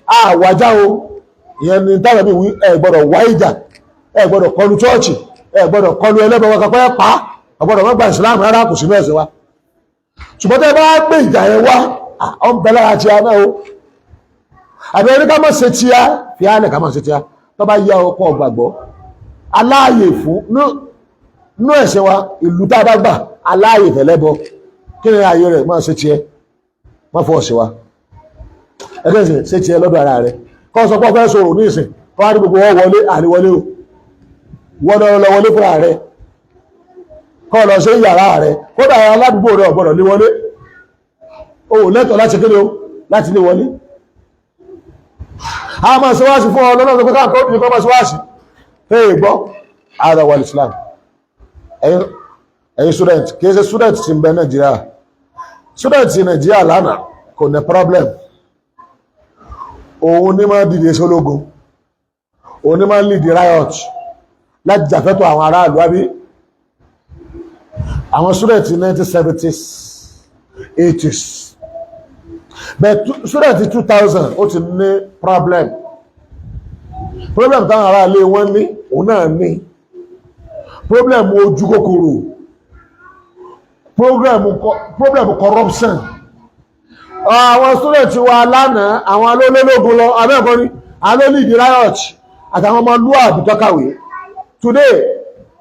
àwàjá o. Ìyẹn ni táwọn ẹbí wí. Ẹ gbọ́dọ̀ wá ìjà, ẹ gbọ́dọ̀ kọlu chọ́ọ̀chì, ẹ gbọ́dọ̀ kọlu ẹlẹ́bọ̀ wọn kankan pa, ọgbọ́dọ̀ wọ́n gba ìsìláàmù rárá, kò sí mẹ́sìn wa. Ṣùgbọ́n tẹ́ bá gbé ìjà yẹn wá, ọ ń bẹ lára tí a náà o. Àbí ẹni ká má ṣe tí a fi á lẹ̀, ká má ṣe tí a tó bá yá ọkọ̀ gbàgbọ́ aláàyè fún nú ẹ̀sìn wa. Ìlú tá a bá gbà aláàyè fẹ̀lẹ́bọ, kí ni ààyè rẹ̀? Máa ṣe tiẹ̀, má fọ́ ọ̀sẹ̀ wa. Ẹgbẹ́ ìsìn ṣe tiẹ̀ lọ́dọ̀ ara rẹ̀. Kọ́ sọ pé ọ fẹ́ sọ̀rọ̀ ní ìsìn, kọ́ wá ní gbogbo wọn wọlé, àníwọlé o. Wọ́n lọ wọlé fúnra rẹ̀, kọ́ lọ sí yàrá rẹ̀. Kódà aládùúgbò rẹ̀ ọ̀gbọ́dọ̀ lé wọlé o, lẹ́tọ̀ọ́ láti kéde o láti lé wọlé. A máa ṣe wáṣí fún ọ lọ́nà tó káàkiri ní kọ́ máa ṣe wáṣí. Hey, gbọ́ ara wà Islam. Ẹ̀yin student, kìí ṣe student tí ń bẹ Nàìjíríà. Student ti Nàìjíríà lánàá kò ní problem. Òun ní máa dìde sólógun, òun ní máa lead riot láti jàfẹ́tọ̀ àwọn aráàlú, àbí àwọn student 1970s, 80s. But student 2000, ó ti ní problem. Problem táwọn aráàlú wọn ní, òun náà ní problem ojú kòkòrò, problem corruption. Àwọn student wa lánàá, àwọn alólólógún lọ abẹ́ẹ̀kọ́ ni alólìdí riot àtàwọn ọmọ lúàbí tó kàwé. Today,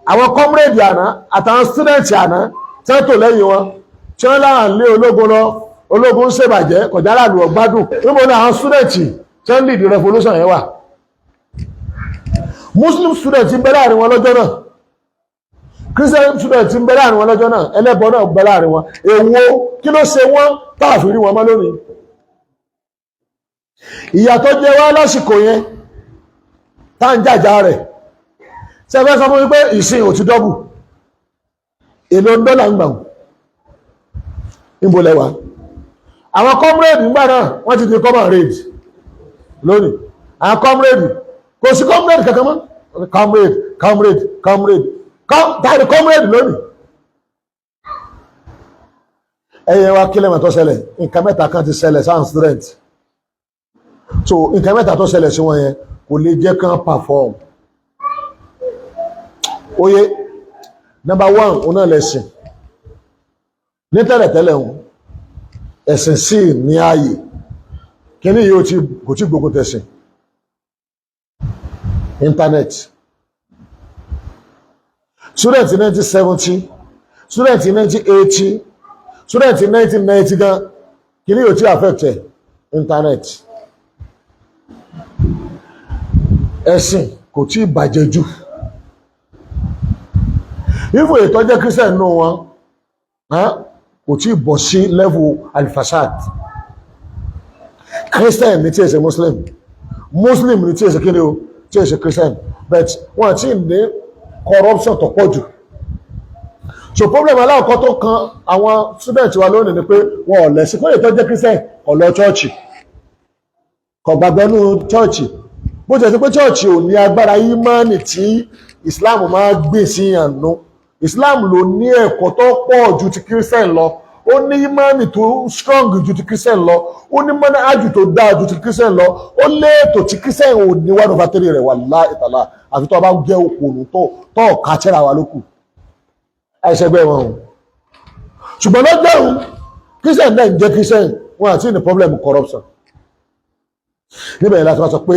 àwọn comrade àná àtàwọn student àná tẹ́tò lẹ́yìn wọn tí wọ́n láwọn lé ológun lọ, ológun ń ṣèbàjẹ́ kọjá láàlú ọgbádùn. Níbo ni àwọn student tí wọ́n lead revolution yẹn wà? Muslim student ń bẹ láàrin wọn lọ́jọ́ náà, Christian student ń bẹ láàrin wọn lọ́jọ́ náà, ẹlẹ́bọ náà ń bẹ láàrin wọn. Èwo kí ló ṣe wọ́n táàfin rí wọn mọ́ lónìí? Ìyà tó jẹ wá lásìkò yẹn tá ń jàjà rẹ̀, ṣe fẹ́ sọ fún mi pé ìsìn ò ti double? Èlò dọ́là ń gbà wọ́n? Níbo lẹ́wà àwọn comrade ńgbà náà? Wọ́n ti di comrade lónìí. Àwọn comrade, kò sí comrade kankan mọ́. Comrade, comrade, comrade, tàbí comrade lónìí. Ẹ̀yẹ wa, kílẹ̀ mọ̀ tó ṣẹlẹ̀? Nǹkan mẹ́ta kan ti ṣẹlẹ̀ sáà student. So nǹkan mẹ́ta tó ṣẹlẹ̀ sí wọn yẹn kò lè jẹ́ kán perform. Oye, number one, òun náà lẹ̀sìn. Ní tẹ́lẹ̀tẹ́lẹ̀ wọn, ẹ̀sìn sí ní ààyè. Kíní yìí kò tí gbogbo tẹ̀sìn. Internet, student 1970, student 1980, student 1990 gan, kíní yóò tí affect ẹ̀. Internet, ẹ̀sìn kò tí bàjẹ́ jù. Ifo ètò jẹ́ Christian nù wọn kò tí bọ̀ sí level alifasad. Christian ní tí è ṣe Muslim, Muslim ní tí è ṣe kíni o, tí è ṣe Christian, but wọ́n ti ní corruption tó pọ̀ jù. So problem aláwọ̀kọ́ tó kan àwọn student wa lónìí ni pé wọn ò lẹ́sìn. Kó lè tó jẹ́ Christian, kò lọ chọ́ọ̀chì, kò gbàgbọ́ nínú chọ́ọ̀chì. Bó ti ẹ̀ sí pé chọ́ọ̀chì ò ní agbára ìmánì tí Islam máa gbé sí àánú. Islam ló ní ẹ̀kọ́ tó pọ̀ ju ti Christian lọ. Ó ní ìmánì tó strong ju ti Christian lọ. Ó ní manhaj tó dáa ju ti Christian lọ. Ó léètò tí Christian ò ní 1/3 rẹ̀. Wallahi ta'ala, àfi tó bá jẹ́ òpònú tó ọ̀ka tẹ́ra wa lókù àìṣẹ́gbẹ́ wọn o. Ṣùgbọ́n lọ́jọ́ òun, Christian náà ń jẹ́ Christian, wọn àti ní problem corruption. Níbẹ̀ yẹn láti wá sọ pé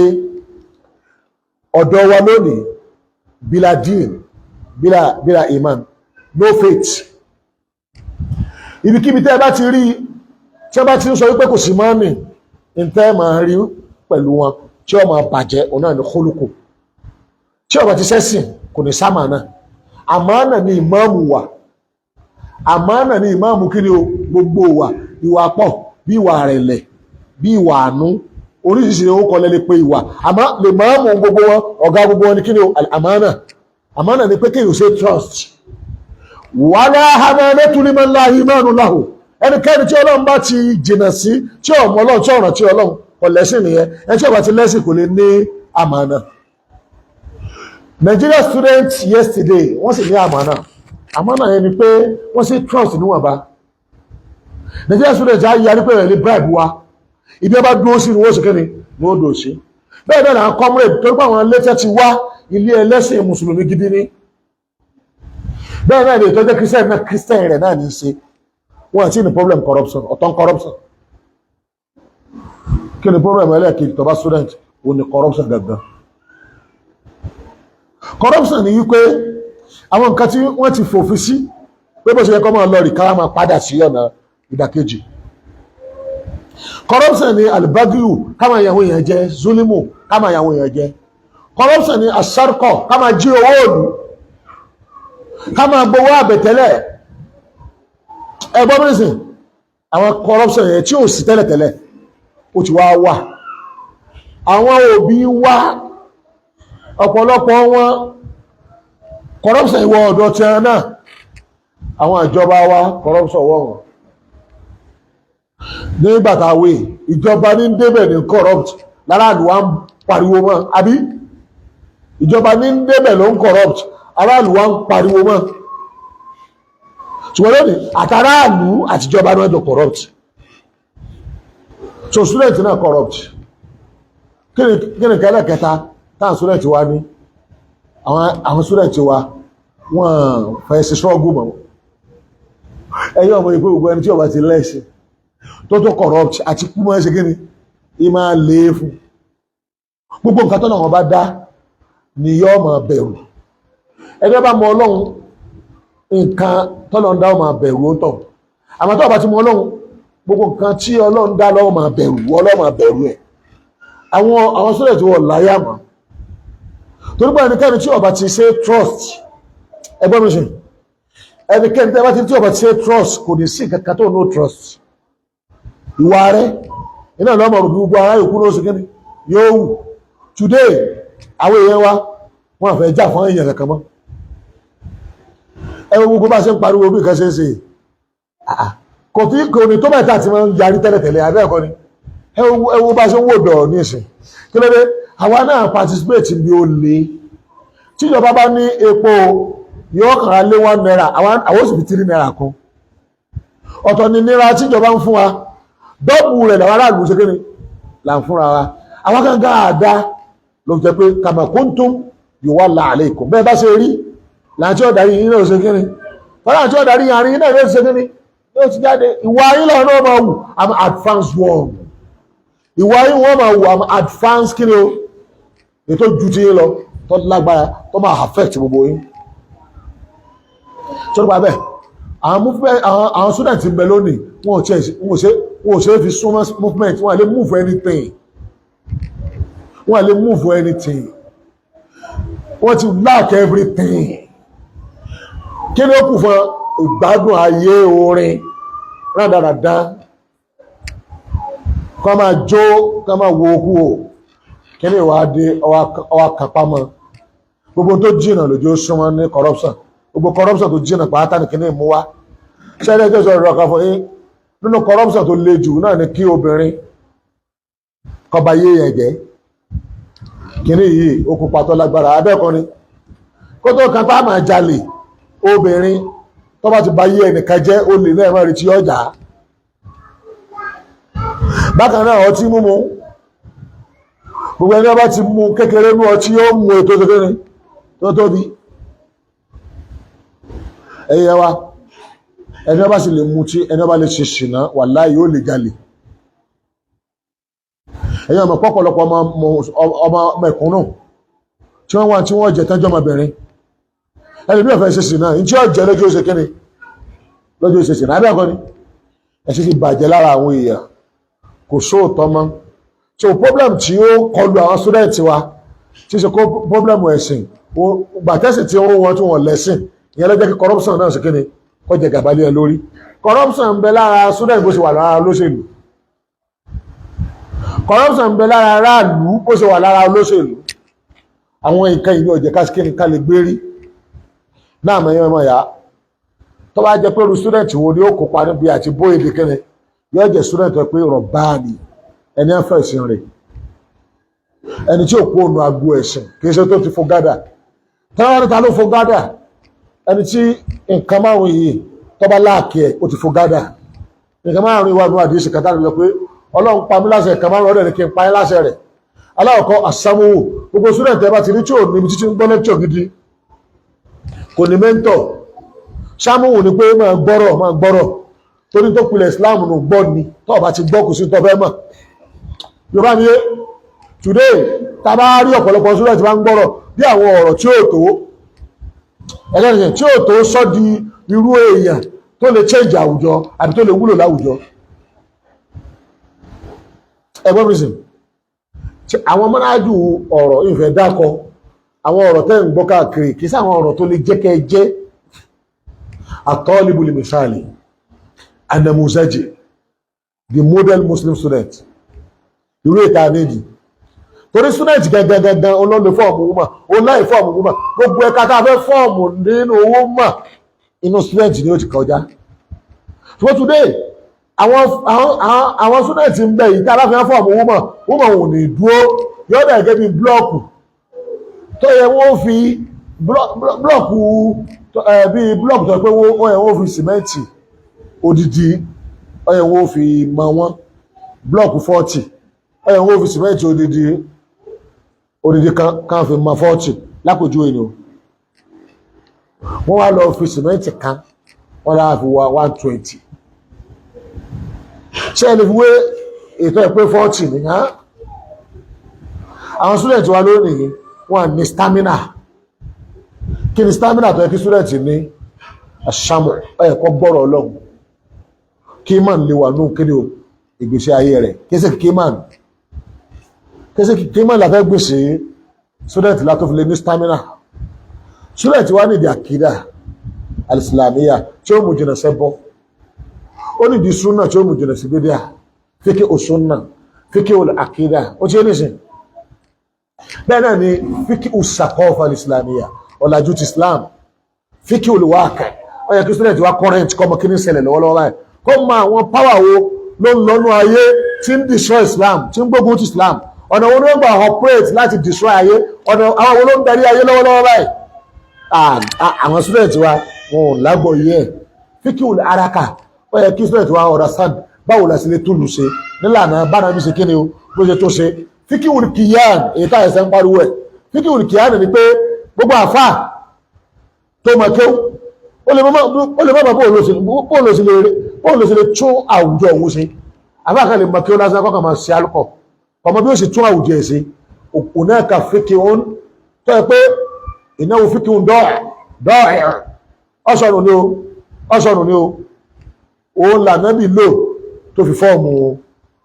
ọ̀dọ́ wa lónìí, bila din, bila iman, no faith. Ibikíbi tẹ́ ẹ bá ti rí tí ẹ bá ti ń sọ wípé kò sí mọ́nì, ntẹ́ máa rí pẹ̀lú wọn tí ó máa bàjẹ́, òun náà ní kólókò. Tí ó bá ti sẹ́sìn, kò ní sámà náà. Àmánà ní ìmáàmù wà, àmánà ní ìmáàmù. Kí ni o? Gbogbo wa, ìwà pọ̀, bí ìwà rẹ̀lẹ̀, bí ìwà àánú, oríṣiríṣi owó kọ lẹ́lẹ́ pé ìwà. Àmọ́ lè máàmù gbogbo wọn, ọ̀gá gbogbo wọn ní kí ni o? Àmánà. Àmánà ni pé kéèyàn ṣe trust. Wala amanatu liman la imanu lahu. Ẹnikẹ́ni tí Ọlọ́run bá ti jìnà sí, tí ọmọ Ọlọ́run, tí ọ̀ràn tí Ọlọ́run kò lẹ́sìn nìyẹn. Ẹni tí ó bá ti lẹ́sìn kò lè ní àmánà. Nigeria students yesterday, wọ́n sì ní àmánà. Àmánà yẹn ni pé wọ́n sì trust níwọ̀nba. Nigeria students á yarí pé rẹ̀ lè bribe wa. Ibi ọba dúró sí ni wọ́n sì kéde ni wọ́n dúró sí. Bẹ́ẹ̀ náà náà, comrade, torí pé àwọn létẹ́ ti wá ilé ẹlẹ́sìn mùsùlùmí gidi ní. Bẹ́ẹ̀ náà lè tọ́jọ́ Christian náà, Christian rẹ̀ náà ní í ṣe. Wọ́n àti ní problem corruption ọ̀tọ̀ corruption. Kí ni problem ẹlẹ́ẹ̀kejì tó bá student? Ò ní corruption gangan. Corruption ni wípé àwọn nǹkan tí wọ́n ti fòfin sí pé bó ṣe yẹ kó máa lọ rí, ká máa padà sí ọ̀nà ìdàkejì. Corruption ni alibagiu, ká máa yàwó èèyàn jẹ, zulimu, ká máa yàwó èèyàn jẹ. Corruption ni asarkọ, ká máa jí owó òlù, ká máa gbowó àbẹ̀tẹ́lẹ̀. Ẹgbọ́n mínísìn, àwọn corruption yẹn tí ò sí tẹ́lẹ̀tẹ́lẹ̀, ó ti wá wà. Àwọn òbí wa, ọ̀pọ̀lọpọ̀ wọn, corruption ìwọ ọ̀dọ̀ tí ẹ náà. Àwọn ìjọba wa, corruption wọ̀ wọ́n. Nígbà táwé ìjọba ní débẹ̀ ní corrupt, láràlú wa ń pariwo mọ́, àbí? Ìjọba ní débẹ̀ ló ń corrupt, aráàlú wa ń pariwo mọ́. Ṣùgbọ́n lónìí, àtàráàlú àtijọba ní wọ́n jọ corrupt. So student náà corrupt. Kí ni kẹlẹ́ kẹta táwọn student wa ní? Àwọn student wa, wọ́n fẹ́ ṣe struggle mọ́. Ẹ̀yin ọmọ ìpé gbogbo ẹni tí ó bá ti lẹ́sìn tó tó corrupt àti kú mọ́ ẹsẹ̀, kí ni ìmá lè fún gbogbo nǹkan tó náà wọ́n bá dá ni yọ́ máa bẹ̀rù. Ẹgbẹ́ bá mọ Ọlọ́run, nǹkan tọ́lọ́ ń dá, ó máa bẹ̀rù ó ń tọ̀. Àmọ́ tó bá ti mọ Ọlọ́run, gbogbo nǹkan tí Ọlọ́run dá lọ́wọ́ máa bẹ̀rù, Ọlọ́run máa bẹ̀rù ẹ̀. Àwọn sọ́dẹ̀ tí wọ́n láyà mọ́, torí pé ẹnikẹ́ni tí ó bá ti ṣe trust, ẹgbọ́n mi sìn, ẹnikẹ́ni tí ó bá ti ṣe trust, kò ní sí nǹkan kan tó no trust. Ìwà rẹ̀ iná lọ́mọ rò bí gbogbo ara yòókù ló ṣe kíni yóò wù. Today, àwọn èèyàn wa, wọ́n fẹ́ jà fún èèyàn kankan mọ́. Ẹ wo gbogbo bá ṣe ń pariwo bí nǹkan ṣe ń ṣe, kò tí kò ní tó mẹ́ta tí wọ́n ń yarí tẹ́lẹ̀tẹ́lẹ̀, abẹ́ ẹ̀kọ́ ni. Ẹ wo bá ṣe ń wò dọ̀ ní ìsìn. Kí ló dé? Àwa náà participate bí ó le. Tíjọba bá ní epo yóò kàrà lé ₦1, àwọn sì fi ₦3 kún. Ọ̀tọ̀ ni nira tíjọba ń fún wa, double rẹ̀ làwọn aráàlú ṣe kíni là ń fúnra wa. Àwọn gangan àdá ló jẹ́ pé kama kuntum yuwalla alaykum, bẹ́ẹ̀ bá ṣe rí láti ọ̀darí yìí náà ṣe kíni, wọ́n láti ọ̀darí àárín yìí náà ló ṣe kíni yóò ti jáde. Ìwà yìí lọ́wọ́ náà máa wù am advanced one, ìwà yìí wọ́n máa wù am advanced kíni o, ètò ju ti yín lọ, tó lágbára, tó máa affect gbogbo yín. Tó nípa bẹ́ẹ̀, àwọn movement, àwọn student ń bẹ lónìí, wọn ò ṣe é fi súnmọ́ movement. Wọn lè move anything, wọn lè move anything. Wọ́n ti lack everything. Kí ni ó kù fún ìgbádùn ayé? Orin rádaràdá, kọ́ máa jó, kọ́ máa wo okú o. Kí ni ìwà dé ọwá kápámọ́ gbogbo tó jìnà lójú súnmọ́ ní corruption. Gbogbo corruption tó jìnà pátá ní kíní mú wá ṣẹ́rẹ́ ẹjọ́ sọ̀rọ̀ ọ̀kan fún yín. Nínú corruption tó le jù náà ni kí obìnrin kọba yé yẹn jẹ́. Kíní yìí ó kópa tó lágbára abẹ́ẹ̀kọ́ ni kó tó kan pa máa jalè. Obìnrin tó bá ti ba yé ẹnìkan jẹ́, ó lè náà má retí ọjà. Bákan náà, ọtí mímu, gbogbo ẹni ọba ti mú kékeré nú ọtí, yóò mú ètò kékeré tó tóbi. Ẹ̀yẹ wa, ẹni ọba sì lè mutí, ẹni ọba lè ṣe ṣìnà, wàláhì, yóò lè jalè. Ẹ̀yìn ọmọ pọ̀pọ̀lọpọ̀ ọmọ mẹ̀kúnnù tí wọ́n wá tí wọ́n jẹ tẹ́jọ́ ọmọbìnrin, ẹni bí ọ̀fẹ́ ṣe ṣìnà ní tí ó jẹ́ lójú ó ṣe kíni, lójú ó ṣe ṣìnà. Abẹ́ẹ̀kọ́ ni ẹ̀sìn ti bàjẹ́ lára àwọn èèyàn, kò sóòtọ́ mọ́. So problem tí ó kọlu àwọn student wa, tí ṣe kó problem ẹ̀sìn gbàtẹ́sì tí ó rún wọn tí wọ́n lẹ́sìn, ìyẹn ló jẹ́ kí corruption náà ṣe kíni, kó jẹ gàba lé ẹ lórí. Corruption ń bẹ lára student bó ṣe wà lára olóṣèlú. Corruption ń bẹ lára aráàlú bó ṣe wà lára olóṣèlú. Àwọn nǹkan ìlú ọ̀jẹ̀ ká kíni ká lè gbérí náà mọ̀. Ẹ̀yọ́ mọ̀ yá, tó bá jẹ́ pé irú student wo ni ó kópa níbi àti bó èdè kíni, yóò jẹ́ student tó pé rọ̀báàní, ẹni ẹ̀fẹ́ ẹ̀sìn rẹ̀, ẹni tí ò kú ònú agbo ẹ̀sìn, kì í ṣe tó ti fo gádà. Tẹ́wọ́n níta ló fo gádà? Ẹni tí nǹkan márùn yìí tó bá láàkì ẹ̀, ó ti fo gádà. Nǹkan márùn ìwà nù àdìsí kàtà lọ pé Ọlọ́run pa mí láṣẹ nǹkan 5, ọ̀dẹ̀ ni kí n pa yín láṣẹ rẹ̀. Aláwọ̀kọ́, àsámúwò. Gbogbo student ẹ bá ti rí tí ò níbi títí ń gbọ́ lecture gidi, kò ní mentor. Sámúwò ni pé máa gbọ́rọ̀, máa gbọ́rọ̀, torí tó pilẹ̀ Islam nù gbọ́ ni. Tó bá ti gbọ́, kò sí tó fẹ́ mọ̀. Yorùbá mi yé? Today, tá a bá rí ọ̀pọ̀lọpọ̀ student bá ń gbọ́rọ̀ bí àwọn ọ̀rọ̀ tí ó tó ẹlẹ́rìí, tí ó tó sọ di irú èèyàn tó lè change àwùjọ àbí tó lè wúlò láwùjọ. Ẹgbọ́n mi sìn, àwọn mọ́nájú ọ̀rọ̀ ìfẹ́ dákọ, àwọn ọ̀rọ̀ tẹ́ ń gbọ́ káàkiri, kìí sáwọn ọ̀rọ̀ tó lè jẹ́ kẹ́ jẹ́ at-talibul misali anamuzaji, the model Muslim student. Irú ìta méjì torí student gangan gangan olóòlè form ummah, oláì form ummah. Gbogbo ẹ̀ka tá a fẹ́ form nínú owó mọ̀, inú student ni ó ti kọjá. Ṣùgbọ́n today, àwọn student ń bẹ yìí tí a bá fi form ummah, ummah ò ní dúró. Yóò dẹ̀ gẹ́gẹ́ bí block tó yẹ wọ́n fi block, bí block tó yẹ pé wọ́n yẹ wọ́n fi sìmẹ́ǹtì odidi, ó yẹ wọ́n fi mọ wọ́n block 40, ó yẹ wọ́n fi sìmẹ́ǹtì odidi odidi kan kan fi mọ 40 lápòjú ènìyàn. Wọ́n wá lọ fi sìmẹ́ǹtì kan, wọ́n lọ fi wá 120. Ṣé ẹni fi wé ètò ẹ̀ pé 40 ní? Àwọn student wa lónìí, wọ́n ní stamina. Kí ni stamina tó yẹ kí student ní? Àṣàmù ẹ̀kọ́ gbọ́rọ̀ Ọlọ́run, kí man lè wà nù kí ni o ìgbésí ayé rẹ̀. Kí kí man làfẹ́ gbèsè student látó fi lè ní stamina. Student wa nídìí àkídà alìsìlámíyà tí ó mú jìnà sẹ́bọ, ó nídìí súnà tí ó mú jìnà sí bídíà, fíkí òsúnà, fíkí àkídà, ó ti ní sìn. Bẹ́ẹ̀ náà ni fíkí usakọ́fà alìsìlámíyà, ọ̀làjú ti Islam, fíkí olùwàkà. Ó yẹ kí student wa current, kọ́mọ kí ní ṣẹlẹ̀ lọ́wọ́lọ́wọ́ báyìí, kó mọ àwọn power wo ló ń lọ́nú ayé tí ń destroy Islam, tí ń gbógun ti Islam, ọ̀nà wo ló ń gbà operate láti destroy ayé, ọ̀nà àwọn wo ló ń darí ayé lọ́wọ́lọ́wọ́ báyìí. Àwọn student wa, wọn ò lágbọ̀ọ́yé ẹ̀. Fíkí araka, Ó yẹ kí student wa understand báwo la sì lè túlù ṣe nílànà bára bí ṣe kí ni o, bó ṣe tó ṣe. Fíkìwùl kìyàn, èyí táyà ẹsẹ̀ ń pariwo ẹ̀, fíkìwùl kìyàn ni pé gbogbo àfà tó mọ̀ kéwú, ó lè má bóòlù sí lè tún àwùjọ òun ṣe. Àfà kan lè mọ̀ kéwú lásán, kọ́kàn máa ṣe alukọ̀ ọmọ bí ó sì tún àwùjọ ẹ̀ ṣe. Òkú náà ka fíkìwùn tó yẹ pé ìnáwó fíkìwùn dọ́ọ̀ ọ̀sọ̀nù ni o, ọ̀sọ̀nù ni o. Òun lànàbì lò tó fi fọ́ọ̀mù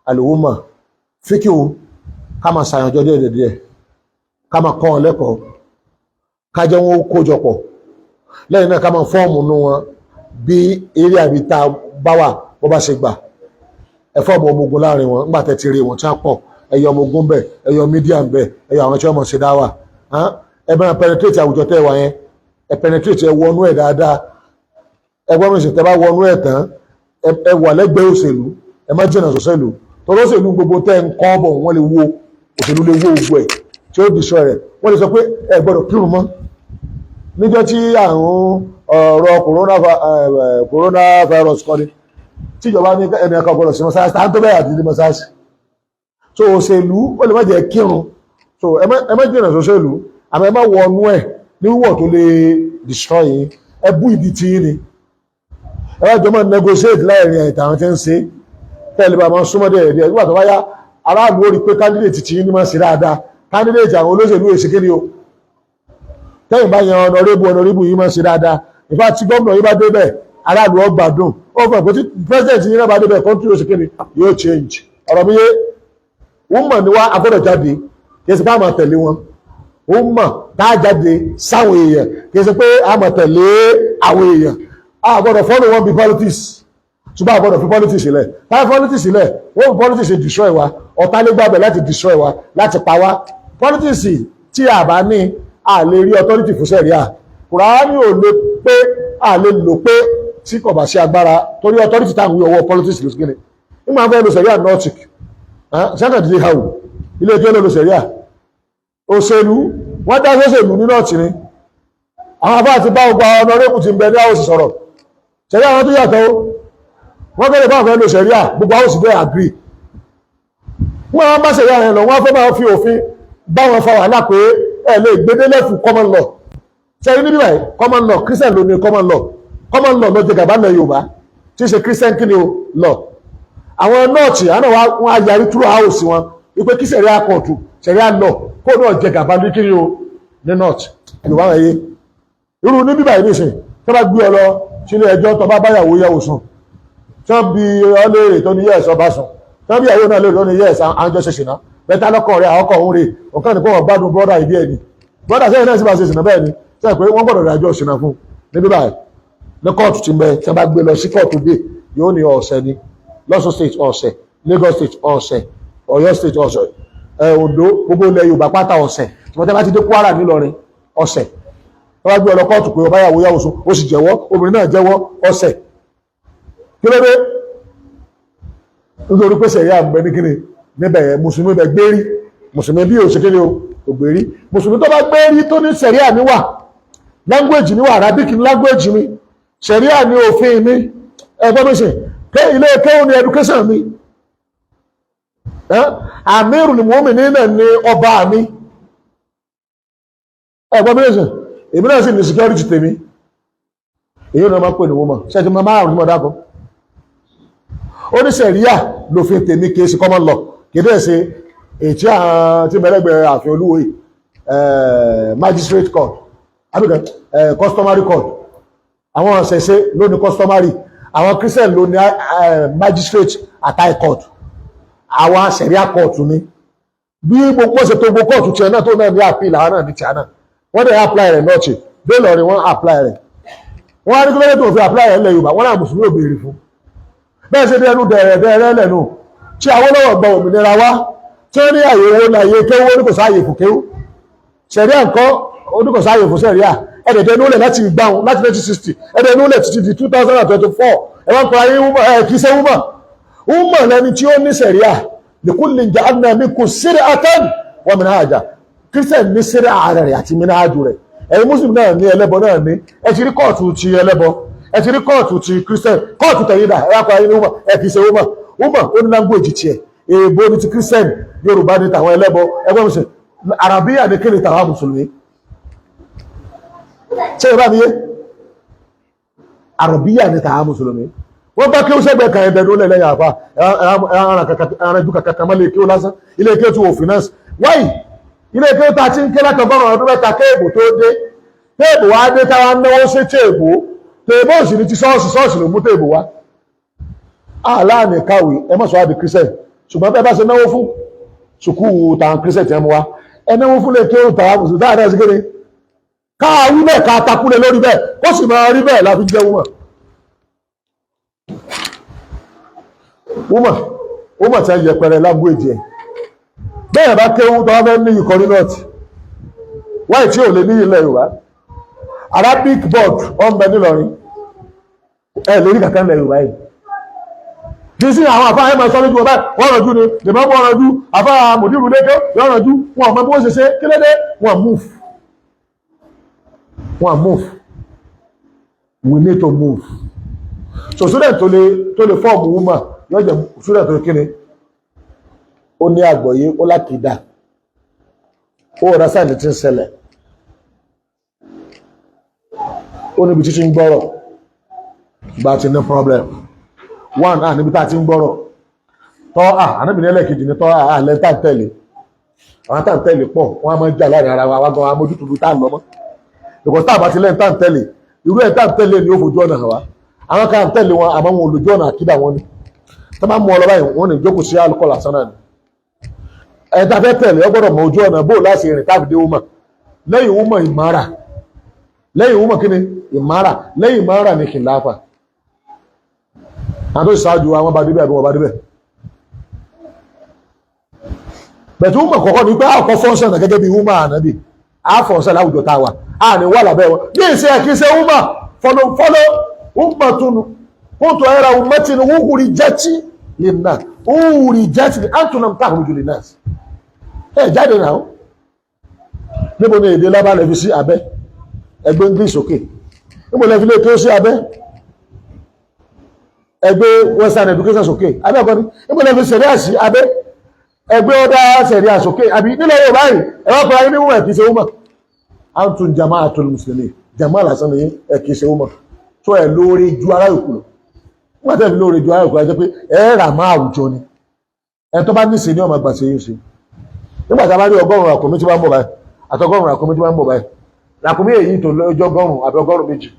àlùwùmọ̀ fíkìwù. Ká máa ṣàyànjọ díẹ̀ díẹ̀, ká máa kọ́ wọn lẹ́kọ̀ọ́, ká jẹ́ wọn ó kójọpọ̀. Lẹ́yìn náà, ká máa fọ́ọ̀mù nú wọn bí eré àbí tá a bá wà bó bá ṣe gbà. Ẹ fọ́ọ̀mù ọmọ ogun láàrin wọn. Ńgbà tẹ́ ti rí wọn tí wọ́n pọ̀, ẹ̀yọ ọmọ ogun bẹ̀, ẹ̀yọ media ń bẹ̀, ẹ̀yọ àwọn tí wọ́n mọ̀ ṣe dá wà. Ẹ bá penetrate àwùjọ tẹ́ wà yẹn, ẹ penetrate, ẹ wọnú ẹ̀ dáadáa. Ẹ gbọ́ mi sì, tẹ́ bá wọnú ẹ̀ tán, ẹ wà lẹ́gbẹ̀ẹ́ òṣèlú, ẹ má jìnnà sọ́sẹ́lú, torí òṣèlú gbogbo tẹ́ ń kọ́ bọ̀, wọ́n lè wo òṣèlú, lè wo gbogbo ẹ̀ tí ó destroy rẹ̀. Wọ́n lè sọ pé ẹ gbọ́dọ̀ kírun mọ́. Níjọ́ tí àrùn ọ̀rọ̀ coronavirus kọ́ ni tíjọba ní ẹnì kan gbọ́dọ̀ sí mọ́sáàsì, tá ń tó bẹ́ẹ̀ àti ní mọ́sáàsì. So òṣèlú, ó lè má jẹ́ kírun. So ẹ má jìnnà sọ́sẹ́lú, àmọ́ ẹ má wọnú ẹ̀ ní wíwọ̀ tó lè destroy yín. Ẹ bú ìdí tí yín ni ẹ bá jọ máa negotiate láàrin ẹ̀ta àwọn tí ń ṣe tẹ́lẹ̀, bá máa súnmọ́ díẹ̀ díẹ̀. Nígbà tó bá yá, aráàlú ó rí pé candidate tí yín ní máa ṣe dáadáa, candidate àwọn olóṣèlú èsì kí ni o. Tẹ́yìn bá yan honourable, honourable yìí máa ṣe dáadáa. Ìfá tí gómìnà yìí bá débẹ̀, aráàlú ó gbádùn. Ó fẹ́ pé tí president yìí náà bá débẹ̀, country ó ṣe kí ni, yóò change. Ọ̀rọ̀ mi yé. Wọ́n mọ̀ ní wá agbọ́dọ̀ jáde, kì í ṣe pé a máa tẹ̀lé wọn. Wọ́n mọ̀ tá a jáde sáwọn èèyàn, kì í ṣe pé a máa tẹ̀lé àwọn èèyàn. A gbọ́dọ̀ follow wọn bí politics, ṣùgbọ́n a gbọ́dọ̀ fi politics sílẹ̀. Táwọn politics sílẹ̀, wọ́n fi politics destroy wa. Ọ̀tá lè gbàgbẹ́ láti destroy wa, láti pa wá. Politics tí a bá ní, a lè rí authority fún sẹ̀ríà. Kùránì ò lè pé, a lè lò pé tí kò bá sí agbára, torí authority táwọn wí, ọwọ́ politics ló sí. Kíni nígbà wọn fẹ́ lo sẹ̀ríà north, sẹ́kàndínlẹ̀ hàwù ilé ẹjọ́ ló lo sẹ̀ríà òṣèlú. Wọ́n dá sóṣèlú ní north ni. Àwọn afá àti bá ọgbà honourable ti ń bẹ ní house sọ̀rọ̀ sẹ̀ríà wọn tó yàtọ̀ ó. Wọ́n fẹ́ lè bá fẹ́ lo sẹ̀ríà, gbogbo house bẹ́ẹ̀ agree. Wọ́n bá sẹ̀ríà yẹn lọ, wọ́n fẹ́ máa fi òfin bá wọn fa wàhálà pé ẹ lè gbédé lẹ́fù common law. Sẹ́yìn níbí báyìí, common law, Christian ló ní common law. Common law ló jẹ gàba lẹ Yorùbá, tí í ṣe Christian kí ni o law. Àwọn north àná wọn á yarí through house wọn wípé kí sẹ̀ríà kóòtù, sẹ̀ríà law kó náà jẹ gàba ní kí ni o ní north. Yorùbá wọn yé irú níbí báyìí nìsín, tí wọ́n bá gbé ọ lọ sílé ẹjọ́, tó bá báyàwó yàwó sùn, tí wọ́n bi ọ léèrè tó ní yes, ọba sùn, tí wọ́n bí ìyàwó náà léèrè tó ní yes, àwọn jọ ṣe ṣìnà bẹ́tà lọ́kọ̀ rẹ̀, àwọn ọkọ̀ òun rè ọ̀kan nìkan, wọ́n gbádùn brother ìdí ẹ̀ ni brother sẹ́yìn náà sì bá ṣe ṣìnà. Bẹ́ẹ̀ ni sẹ́yìn pé wọ́n gbọ́dọ̀ dájọ́ ṣìnà fún níbí báyìí ní kóòtù tí ń bẹ. Tí wọ́n bá gbé lọ sí kóòtù dé, yóò ní ọ̀sẹ̀ ni. Lọ́sùn State ọ̀sẹ̀, Lagos State ọ̀sẹ̀, Ọ̀yọ́ State ọ̀sẹ̀, Oǹdó, gbogbo ilẹ̀ Yorùbá pátá ọ̀sẹ̀. Tí wọ́n tẹ́ bá ti dé Kwara, nílọrin, ọ̀sẹ̀. Wọ́n bá gbé ọ lọ kóòtù pé ọba yàwó yàwó sùn, ó sì jẹ́wọ́, obìnrin náà jẹ́wọ́, ọ̀sẹ̀. Kí ló dé? Nítorí pé sẹ̀ríà ń bẹ ní kíni níbẹ̀ yẹn. Mùsùlùmí bẹ gbérí, mùsùlùmí bí òṣèké ni o kò gbérí. Mùsùlùmí tó bá gbérí, tó ní sẹ̀ríà níwà, language níwà, Arabic ní language mi, sẹ̀ríà ní òfin mi. Ẹgbọ́n mi sìn ké ilé kéwù ní education mi, Amirul Mu'minin ní ọba mi. Ẹgbọ́n mi sìn, èmi náà sì ní security tèmi. Èyí náà máa ń pè ní woman ṣe ti máa márùn-ún mọ̀ dákọ̀. Ó ní sẹ̀ríà lòfin tèmi, kìí ṣe common law, kìí dẹ̀ ṣe ètí àwọn tí mẹ́lẹ́gbẹ̀ẹ́ ààfin olúwo yìí, magistrate court àbíkẹ́, customary court. Àwọn ọ̀sẹ̀ṣẹ̀ ló ní customary, àwọn Christian ló ní magistrate àti high court. Àwọn sẹ̀ríà court ni. Bí gbogbo ṣe tó, gbogbo court tiẹ̀ náà tó náà ní appeal, àwọn náà ní tiẹ̀ náà. Wọ́n dẹ̀ apply rẹ̀ north dé Ìlọrin, wọ́n apply rẹ̀. Wọ́n á ní kílódé tó fi apply rẹ̀ lẹ̀ Yorùbá? Wọ́n náà mùsùlùmí ò béèrè fún bẹ́ẹ̀. Ṣe bí ẹnu dẹ̀rẹ̀ dẹ̀rẹ̀ lẹ́nu tí Awólọ́wọ̀ gba òmìnira wá, tí ó ní àyè owó ní àyè kéwú, ó ní kò sáàyè fún kéwú. Sẹ̀ríà ńkọ́? Ó ní kò sáàyè fún sẹ̀ríà. Ẹ̀dẹ̀dẹ̀ inú lẹ̀ láti gbáhùn láti 1960, ẹ̀dẹ̀ inú lẹ̀ títí di 2024. Ẹ̀ wọ́n kọ́ra yín ẹ̀ kì í ṣe woman. Woman lẹni tí ó ní sẹ̀ríà. Likullin ja'alna minkum shir'atan wa minhaja. Christian ní ṣíríà rẹ̀ àti minhaju rẹ̀. Ẹ̀yin Muslim náà ní, ẹlẹ́bọ náà ní. Ẹ ti rí kóòtù ti ẹlẹ́bọ, Ẹ ti rí kóòtù ti Christian, kóòtù tẹ̀yìn dà? Ẹ wá pa ayé ní umma. Ẹ kì í ṣe umma. Umma ó ní language tiẹ̀. Èèbó ní ti Christian, Yorùbá ní tàwọn ẹlẹ́bọ, ẹgbẹ́ mi sè Arabiya ní kíni tàwọn mùsùlùmí. Ṣé ìbá mi yé? Arabiya ní tàwọn mùsùlùmí. Wọ́n bá kí ó sẹ́gbẹ̀ẹ́ kan ẹ̀dẹ̀dún lẹ́lẹ́yìn àfa ẹ̀rànjú kàkàkà mọ́ lè kí ó lásán. Ilé kí ó ti wò finance wáyì, ilé kí ó ta ti ń ké látọgọ́rùn 3 ọdún kéèbù tó dé. Téèbù wá dé, táwa náwó sí téèbù. Téèbù sì ní ti ṣọ́ọ̀ṣì, ṣọ́ọ̀ṣì ló mú téèbù wá. Aláàní kàwé, ẹ má sọ wá di Christian, ṣùgbọ́n bẹ́ẹ̀ bá ṣe náwó fún sùkúù tàwọn Christian tí wọ́n mú wá, ẹ náwó fún lè kí ó tàwọn mùsùlùmí dáadáa sí kéde káàwí bẹ́ẹ̀, ká takúlẹ̀ lórí bẹ́ẹ̀, kó sì máa rí bẹ́ẹ̀ láfi jẹ́ wúmọ̀. Wúmọ̀ wúmọ̀ tí a yẹpẹrẹ language ẹ̀ bẹ́ẹ̀ bá kéwú tó wá fẹ́ ní ikọ̀ ní north wáyé tí ò lè ní ilẹ̀ Yorùbá. Arabic board ọ̀nbẹ nílọrin, ẹ lórí kàkà ilẹ̀ Yorùbá yìí kì í sí àwọn àfáà ẹ̀ máa sọ lójú ọba wọ́n rànjú ni lèmọ́ wọ́n rànjú, àfáà mòdìrú lẹ́kọ́ wọ́n rànjú. Wọn ò mọ bí wọ́n ṣe ṣe. Kí ló dé? Wọ́n move, wọ́n move. We need to move. So student tó lè form woman yóò jẹ́ student tó kíni, ó ní àgbọ́yé, ó lákìdá, ó rà sáà tí ń ṣẹlẹ̀, ó níbi títí ń gbọ́rọ̀ gba ti ní problem one ah níbi tá a ti ń gbọ́rọ̀ tọ́ à ànábìnrin ẹlẹ́ẹ̀kejì ní tọ́ à àlẹ́ tá à ń tẹ̀lé. Àwọn tá à ń tẹ̀lé pọ̀, wọ́n á máa ń jà láàrin ara wa. Wá gan amójútó tá à ń lọ mọ́, because tá a bá ti lẹ́yìn tá à ń tẹ̀lé, irú ẹ̀ tá à ń tẹ̀lé ni ó fojú ọ̀nà hàn wá. Àwọn kan à ń tẹ̀lé wọn, àmọ́ wọn ò lójú ọ̀nà àkídà wọn ni. Tó bá mú ọ lọ báyìí, wọn ní jókòó sí alukọ́ lásán náà ni. Ẹ̀ tá a fẹ́ tẹ̀lé, ọ gbọ́dọ̀ mọ ojú ọ̀nà bó láti rìn táàbì dé wúmọ̀. Lẹ́yìn wúmọ̀, ìmára. Lẹ́yìn wúmọ̀, kí ni? Ìmára. Lẹ́yìn ìmára ni kìláfà. Àwọn tó ṣáájú àwọn bá débẹ̀ àbí wọn bá débẹ̀. Bẹ̀tí wúmọ̀ kọ̀kọ́ ni pé àkọ́ fọ́nṣẹ̀ náà gẹ́gẹ́ bí wúmọ̀ ànábì àfọ̀nṣẹ̀ láwùjọ tá a wà á ní wà lábẹ́ wọn ní ìṣe ẹ̀ kì í ṣe wúmọ̀ fọlọ́ wúmọ̀ tún kóńtò ẹ̀rọ wúmọ̀tì ni wúhùrì jẹ́tì lè nà wúhùrì jẹ́tì ní àtúnàm táwọn lè nà ẹ̀ jáde náà. Níbo ni èdè lábá lè fi sí abẹ́ ẹgbẹ́ English òkè? Níbo lè fi lè tó sí abẹ́ ẹgbẹ́ Western education sókè? Abẹ́ ọkọ ni. Níbo lè fi sẹ̀ríà sí abẹ́ ẹgbẹ́ ọ̀dà sẹ̀ríà sókè? Àbí nílẹ̀ Yorùbá yìí, ẹ̀wọ́n kọ́ra ní wọ́n ẹ̀ kìí ṣe wúmọ̀. Antum jama'atul muslimin, jama lásán ni ẹ̀, kìí ṣe wúmọ̀ tó ẹ̀ lóore ju ará yòókù lọ. Wọ́n tẹ̀ lóore ju ará yòókù lọ, jẹ́ pé ẹ̀ rà má àwùjọ ni. Ẹ̀ tó bá níṣe ní ọmọ àgbà ṣe yín ṣe. Nígbà tá a bá rí 100 ràkúnmí tí wọ́n ń bọ̀ báyìí, àtọgọ́rùn ràkúnmí tí wọ́n ń bọ̀ báyìí, ràkúnmí èyí tó lọ́jọ́ 100 àbí 120,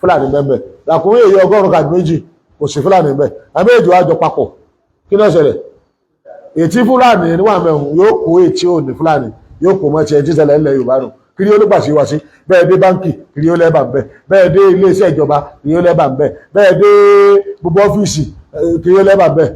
Fúlàní bẹ́ẹ̀. Ràkúnmí èyí 102, kò sí Fúlàní bẹ́ẹ̀. Àmì èjò àjọ papọ̀, kí ló ṣẹlẹ̀? Ètí Fúlàní níwà mẹ́hùn yóò kó, ètí òní Fúlàní yóò kó mọ́ tiẹ̀. Tí ṣẹlẹ̀ ńlẹ̀ Yorùbá nù. Kiri ó ló gbà sí wa sí bẹ́ẹ̀. Dé báńkì, kiri ó lẹ́bàá ń bẹ̀. Bẹ́ẹ̀ dé ilé iṣẹ́ ìjọba, kiri ó lẹ́bàá ń bẹ̀. Bẹ́ẹ̀ dé gbogbo ọ́fíìsì, kiri ó lẹ́bàá ń bẹ̀.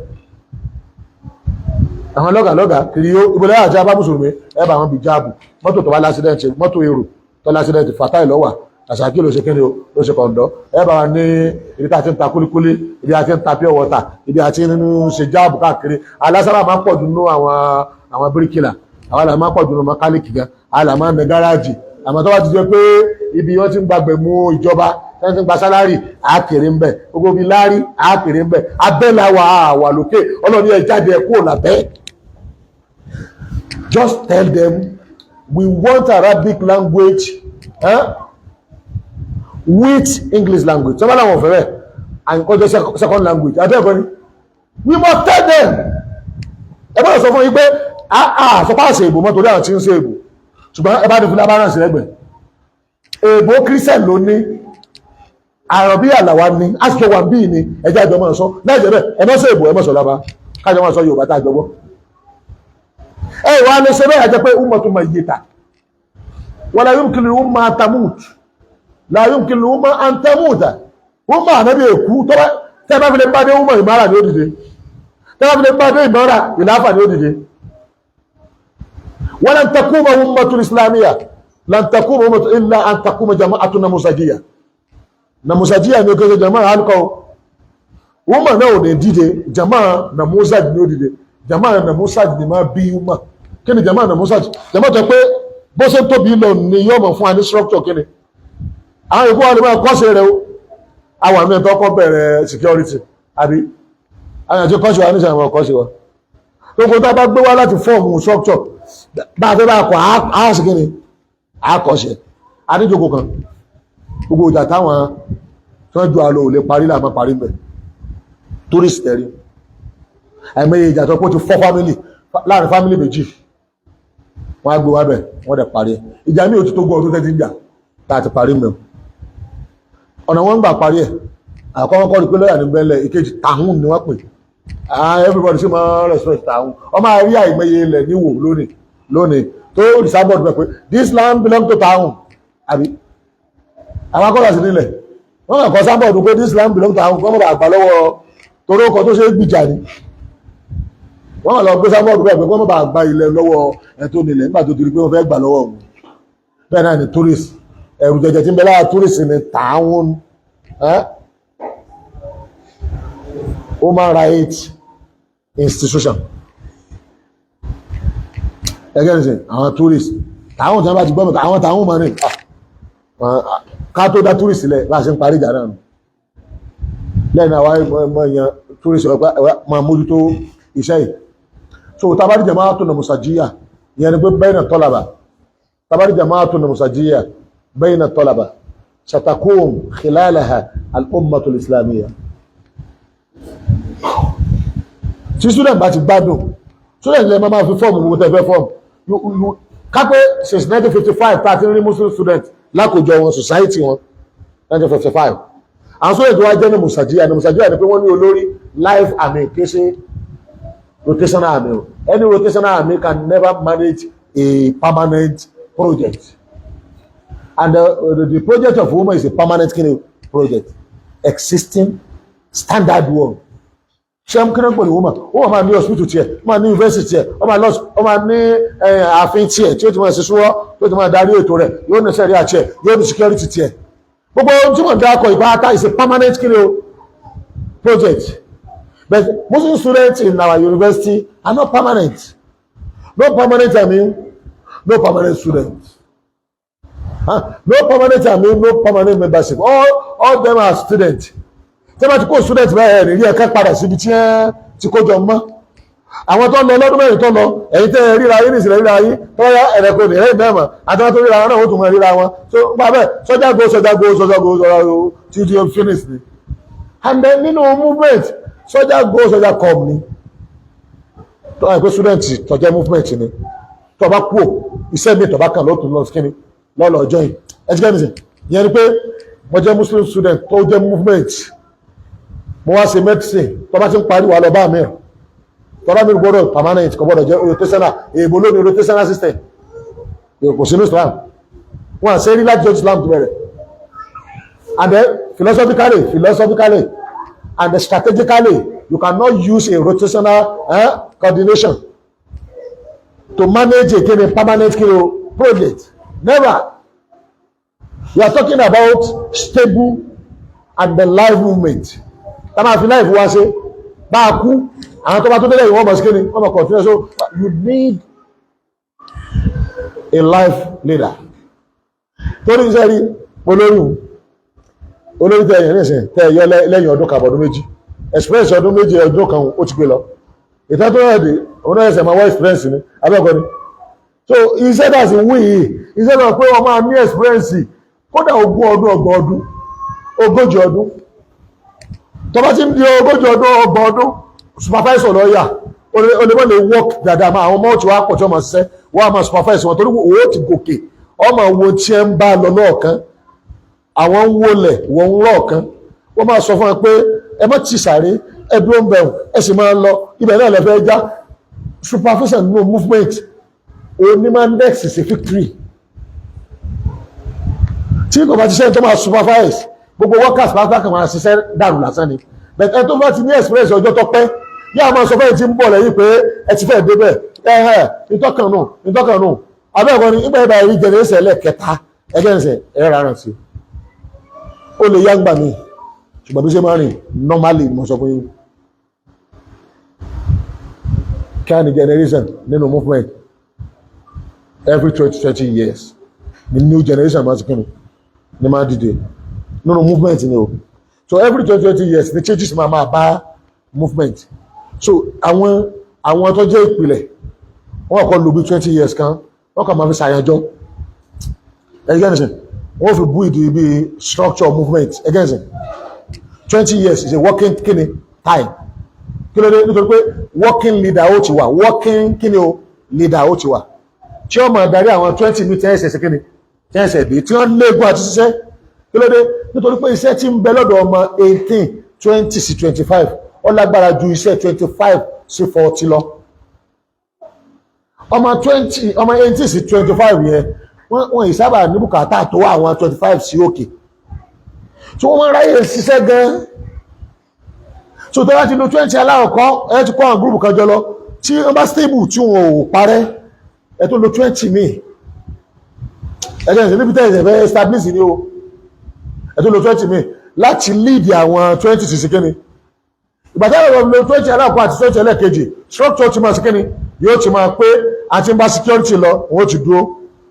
Àwọn lọ́gàlọ́gà kiri ó ìbòlẹ́ àti abá mùsùlùmí ẹ bá wọn bí jáàbù. Mọ́tò tó bá l'accident, mọ́tò èrò tó l'accident, fatai lọ́wà àṣàkí ló ṣe kíni o, ló ṣe kọ̀ǹdọ́. Ẹ bá wọn ní ibi tá a ti ń ta kúlíkúlí, ibi a ti ń ta pure water, ibi a ti ń ṣe jáàbù káàkiri. Alásábà máa ń pọ̀ jù nínú àwọn bíríkìlà. Àwọn àlà máa ń pọ̀ jù nínú mẹkáníìkì gan. Àlà máa ń ní gáràjì. Àmọ́ tó bá ti jẹ́ pé ibi wọ́n ti ń gbàgbẹ́ mú ìjọba, tí wọ́n ti ń gba salary, àákèrè ń bẹ̀. Gbogbo ibi láárí, àákèrè ń bẹ̀. Abẹ́ la wà, wà lókè. Ọlọ́run ẹ jáde, ẹ kúrò lábẹ́. Just tell them we want Arabic language, eh, with English language. Sọ́bà làwọn ọ̀fẹ́ rẹ̀ and kọjọ́ second language abẹ́ẹ̀kọ́ ni. We must tell them. Ẹ bá sọ fún yín pé a sọ pé àṣẹ ìbò mọ́ torí àwọn tí ń ṣe ìbò, ṣùgbọ́n ẹ bá ní fúnlá bá ràn sí lẹ́gbẹ̀ẹ́. Èbó Christian ló ní, àrọ̀bí àlàwà ní àsìkò wà bí ní ẹjẹ́ àjọ máa sọ láìjẹ́ bẹ́ẹ̀. Ẹ má sọ èbò, ẹ má sọ lábá, kájọ máa sọ Yorùbá tá a jọ gbọ́. Ẹ wà lè ṣe bẹ́ẹ̀, àjẹ́ pé ummatu mayyita wala yumkin umma tamut, la yumkin umma an tamuta. Umma ànábì èkú tó bá tẹ́ bá fi lè bá dé umma, ìmára ní ó dìde. Tẹ́ bá fi lè bá dé ìmára, ìláfà ní ó dìde. Walan takuma ummatul islamiyya, lan takuma ummatu illa an takuma jama'atun namusajiyya. Namusajiyya ní ó kéde jama'a halqa. Umma náà ò ní dìde, jama'a namusaj ní ó dìde. Jama'a namusaj ní máa bí umma. Kí ni jama'a namusaj? Jama'a tó pé bó ṣe tóbi lọ ní yóò mọ̀ fún wa ní structure. Kí ni àwọn ìkú wa lè máa kọ́sẹ̀ rẹ̀ o? Àwọn àmì ẹ̀tọ́ kọ́ bẹ̀rẹ̀ security, àbí àwọn àti kọ́ṣe wa níṣẹ́ àwọn kọ́ṣe wa. Gbogbo tá a bá gbé wá láti form structure, bá a fẹ́ bá a kọ́ á sì kí ni á kọ́ṣe. Adéjoko kan, gbogbo ìjà táwọn tí wọ́n ju àlọ́ ò lè parí làmọ́ parí mẹ́. Tourist tẹ̀rí, àìmọye ìjà tó pọ̀ ti fọ́ family, láàrin family méjì, wọ́n á gbé wá bẹ̀, wọ́n dẹ̀ parí ẹ̀. Ìjà mi ò ti tó gbọ́ ọdún tẹ́tí ń jà tá a ti parí mẹ́. Ọ̀nà wọn ń gbà parí ẹ̀, àkọ́kọ́ rí pé lọ́yà ní bẹ́lẹ̀, ìkejì tàhún ni wọ́n pè. Ah, everybody sì máa ń respect tàhún. Wọ́n máa rí àìmọye ilẹ̀ níwò lónìí lónìí tó rìsábọ̀dù bẹ̀ pé this land belong to tàhún, àbí àwọn akọ́lá sí nílẹ̀, wọ́n kàn kọ́ sábọ̀dù pé this land belong to tàhún, kọ́ mọ̀ àgbà lọ́wọ́ torí ọkọ̀ tó ṣe é gbìjà ni. Wọ́n kàn lọ gbé sábọ̀dù bẹ́ẹ̀ pé kọ́ mọ̀ bá gba ilẹ̀ lọ́wọ́ ẹ̀ tó nílẹ̀ nígbà tó ti rí pé wọ́n fẹ́ gbà lọ́wọ́ òun. Bẹ́ẹ̀ náà ni tourist, ẹ̀rù jẹjẹ tí ń bẹ lára tourist ni tààwọn human rights institution ẹgẹ́ ní sìn. Àwọn tourist tàwọn tí wọ́n bá ti gbọ́mọ̀ àwọn tàwọn mọ̀ ní ká tó dá tourist sílẹ̀, bá a ṣe ń parí ìjà náà nù. Lẹ́yìn náà wáyé mọ̀ èèyàn tourist máa mójútó iṣẹ́ yìí. So tabari jama'atu na musajiya, ìyẹn ni pé bayna talaba, tabari jama'atu na musajiya bayna talaba satakum khilalaha al-ummatu al-islamiyya. Tí student bá ti gbádùn, student lè máa fi form gbogbo tẹ́fẹ́ form kápẹ́. Since 1955 tá a ti ń rí Muslim student lákòjọ wọn, society wọn, 1955. Àwọn student tó wá jẹ́ ní musajiya, ní musajiya ni pé wọ́n ní olórí life army, kì í ṣe rotational army o. Any rotational army can never manage a permanent project, and the project of women is a permanent kind of project, existing standard one. Ṣé kí ló ń pè ní woman? Woman máa ní hospital tiẹ̀, ó máa ní university tiẹ̀, ó máa lọ, ó máa ní ààfin tiẹ̀ tí ó ti máa ṣe súwọ́, tí ó ti máa darí ètò rẹ̀, yóò ní sẹ́rí àtiẹ̀, yóò ní security tiẹ̀. Gbogbo ohun tí wọ́n dá akọ ìbáta is a permanent kí ni o project. But Muslim students in our university are not permanent. No permanent, I mean no permanent students, huh? No permanent, I mean no permanent membership. All them are students. Tí wọ́n ti kó student bẹ́ẹ̀ ẹ̀ rí ẹ̀ka padà síbi tí ẹ́ ti kó jọ mọ́. Àwọn tó ń lọ lọ́dún 4 tó lọ, ẹ̀yin tẹ́ ẹ ríra yín nìsílẹ̀ ríra yín tó yá ẹ̀rẹ̀kọ́ ní ẹ̀rẹ́ mẹ́mọ̀, àtàwọn tó ríra wọn náà ó tún mọ̀ ríra wọn. So gbà bẹ́ẹ̀, sọ́jà go, sọ́jà go, sọ́jà go, sọ́jà go tí tí ó finish ni. And then nínú movement, sọ́jà go, sọ́jà come ni. Tó wáyé pé student tó jẹ́ movement ni, tó bá kú iṣẹ́ mi tó bá kàn lóòtú lọ sí kíni lọ́lọ́ join ẹ ti kẹ́ni sìn. Ìyẹn ni pé mo jẹ́ Muslim student tó jẹ́ movement, mo wá ṣe medicine, tó bá ti ń parí wà lọ bá mi tọ́lá mi gbọ́dọ̀ permanent, kò gbọ́dọ̀ jẹ́ rotational. Èèbò lónìí, rotational system kò sínú Islam. Wọ́n àṣẹ rí láti jọ Islam tó bẹ̀rẹ̀. And then philosophically and strategically, you cannot use a rotational coordination to manage a kini permanent kini project. Never. We are talking about stable and the live movement tá máa fi life wá ṣe. Bá a kú, àwọn tó bá tó délẹ̀ yìí, wọ́n mọ̀ sí kíni, wọ́n mọ̀ continue. So you need a life leader. Torí iṣẹ́ rí olórí olórí tẹ ẹ̀yìn nísìn tẹ ẹ̀yọ lẹ́yìn ọdún kan, ọdún 2, experience ọdún 2, ọdún kan, ó ti gbé lọ. Ìtàn tó rẹ̀ dé, òun náà ẹsẹ̀ máa wá experience ni abẹ́ẹ̀kọ́ ni. So iṣẹ́ dà sí wí yìí, iṣẹ́ náà pé wọ́n máa ní experience kódà 20 ọdún, 30 ọdún, 40 ọdún. Tó bá ti ń di 40 ọdún, 30 ọdún, supervisor lọ́ọ̀yà ó lè mọ̀ lè work dáadáa máa. Àwọn ọmọ tí wàá pọ̀ tí wọ́n máa ṣiṣẹ́, wọ́n á máa supervise wọn, torí owó ti gòkè. Ọmọ wo tí ẹ ń bá lọ lọ́ọ̀kan, àwọn ń wọlẹ̀, wọ́n ń rọ̀ọ̀kan. Wọ́n máa sọ fún ẹ pé ẹ má ti sàré, ẹ dúró ń bẹ̀rù, ẹ sì máa lọ ibẹ̀ náà lẹ́fẹ̀ẹ́ já. Supervision nínú movement òní máa next sí victory. Tí kò bá ti ṣe tó máa supervise, gbogbo workers pátá kan máa ṣiṣẹ́ dàrú lásán ni. But ẹ tó bá ti ní experience ọjọ́ tó pẹ́, yóò máa sọ fẹ́yìn tí ń bọ̀ lẹ́yìn pé ẹ ti fẹ́ débẹ̀, ẹ̀hẹ́ ìtọ́kànnù ìtọ́kànnù abẹ́ẹ̀kọ́ ni. Nígbà ìbá rí generation ẹlẹ́kẹta ẹgbẹ́ ìṣẹ̀ ẹ̀ rárá sí, ó lè yá gbà mí. Ṣùgbọ́n bí ṣe máa rìn normally, mo sọ fún yín, kí á ní generation nínú movement, every 20 20 years the new generation máa ti kí ni máa dìde nínú movement ni o. So every 20 years the changes máa máa bá movement. So àwọn tó jẹ́ ìpìlẹ̀, wọ́n kọ́ lò bí 20 years kan, wọ́n kàn máa fi ṣàyànjọ́ ẹgbẹ́ nìsín, wọ́n fi bú ìdí bí structure movement ẹgbẹ́ nìsín. 20 years is a working kíni time. Kí ló dé? Nítorí pé working leader ó ti wà, working kíni o, leader ó ti wà tí ó máa darí àwọn 20 mi tẹ́ẹ̀sẹ̀ sí kíni tẹ́ẹ̀sẹ̀ dé, tí wọ́n léegun àti ṣiṣẹ́. Kí ló dé? Nítorí pé iṣẹ́ tí ń bẹ lọ́dọ̀ ọmọ 18, 20 sí 25, ó lágbára ju iṣẹ́ 25 sí 40 lọ. Ọmọ 20, ọmọ 18 sí 25 yẹn, wọ́n yìí sábà ní bùkátà tó àwọn 25 sí òkè tí wọ́n máa ń ráyè ṣiṣẹ́ gan. So tó bá ti lo 20 aláwọ̀kọ́, ẹ ti kọ́ àwọn group kan jọ lọ tí wọ́n bá stable, tí wọ́n ò parẹ́, ẹ tó lo 20 míì. Ẹgbẹ́ ìṣẹ́ níbi tẹ́ẹ̀sẹ̀ fẹ́ establish ni o. Ẹ tó lo 20 míì láti lead àwọn 20 sí sí kíni. Ìgbà tí àwọn lo 20 aláwọ̀kọ́ àti 20 ẹlẹ́ẹ̀kejì, structure ti máa sí kíni, yóò ti máa pé àti ń bá security lọ, wọ́n ti dúró.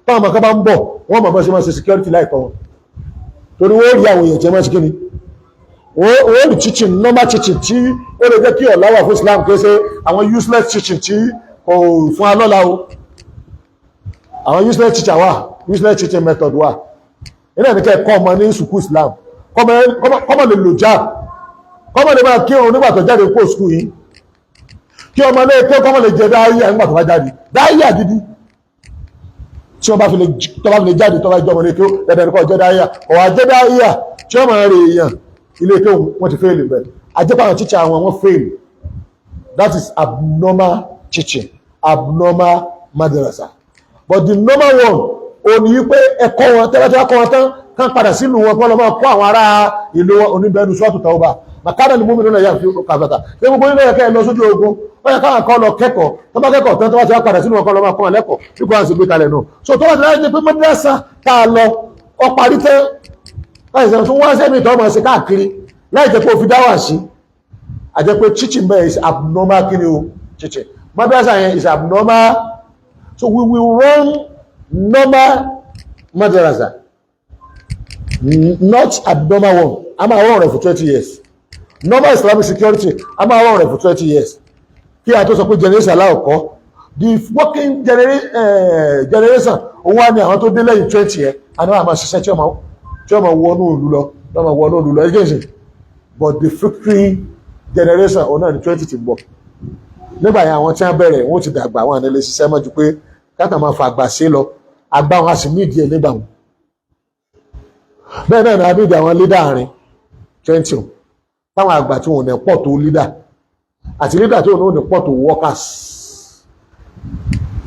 Táwọn ọmọ kan bá ń bọ̀, wọ́n mọ̀ bá ṣe máa ṣe security láìpẹ́ wọn, torí wọ́n rí àwọn èèyàn tí wọ́n máa ṣe kíni, wọ́n rí teaching, normal teaching tí ó lè jẹ́ kí ọ̀la wà fún Islam, kí ó ṣe àwọn useless teaching tí kò fún alọ́la o. Àwọn useless teacher wà, useless teaching method wà. Ilé ẹ̀mí kẹ́ kọ́ ọmọ ní sùkú Islam, kọ́mọ lè lò jáàb, kọ́mọ lè máa kírun nígbà tó jáde kó sùkú yìí, kí ọmọ lè kó kọ́mọ lè jẹ dáyà nígbà tó bá jáde, dáyà gidi tí wọ́n bá fi lè, tó bá fi lè jáde, tó bá jọ ọmọ lè kí ó dandan ní kó jẹ́ dáyà, ọ̀wà jẹ́ dáyà tí wọ́n máa rè èèyàn ilé tó wọ́n ti fail bẹ́ẹ̀. Àjẹpọ̀ àwọn teacher àwọn, wọ́n fail. That is abnormal teaching, abnormal madrasa. But the normal one ò ní wípé ẹ̀kọ́ wọn tẹ́lẹ̀ tí wọ́n kọ́ wọn tán, kán padà sílùú wọn, kọ́ lọ máa kọ́ àwọn ará ìlú wọn. Oníbẹ̀ẹ́nu sọ́ọ̀tù tàwọ́bà màkàdà ni múmi nínú ẹ̀yà fi kàfẹ́ta ṣé gbogbo nílẹ̀ ẹ̀kẹ́ lọ sójú ogun, ó yẹ káwọn kan lọ kẹ́kọ̀ọ́. Tó bá kẹ́kọ̀ọ́ tán, tó bá ti wá padà sínú wọn, kọ́ lọ máa kọ́ wọn lẹ́kọ̀ọ́ bí kò wá sí gbé kalẹ̀ nù. So tó bá ti láti pé madrasa tá a lọ, ọ parí tán, láì sẹ́yìn tó wá sẹ́mi tó máa ṣe káàkiri láì jẹ́ pé ó fi dá wà sí, àjẹ́ pé teaching bẹ́ẹ̀ is abnormal. Kí ni o teaching madrasa yẹn is abnormal. So we will run normal madrasa, not abnormal one. A máa run rẹ̀ for 20 years. Normal Islamic security, a máa run rẹ̀ for 20 years kí a tó sọ pé generation aláwọ̀kọ́, the working generation, òun wá ní àwọn tó dé lẹ́yìn 20 yẹn, àná àmà ṣiṣẹ́ tí ó máa wọnú ìlú lọ, tí ó máa wọnú ìlú lọ ẹgbẹ́. But the victory generation, òun náà ní 20 ti bọ̀. Nígbà yẹn, àwọn tí wọ́n bẹ̀rẹ̀, wọ́n ti dàgbà, àwọn àná lè ṣiṣẹ́ mọ́ ju pé káàkiri máa fa àgbà sí lọ. Àgbà wọn a sì nídìí ẹ̀ nígbà wọn. Bẹ́ẹ̀ náà ní a nídìí àwọn leader àárín 20, táwọn àgbà tí wọn ò ní pọ̀ tó leader, àti leader tí wọn ò ní pọ̀ tó workers.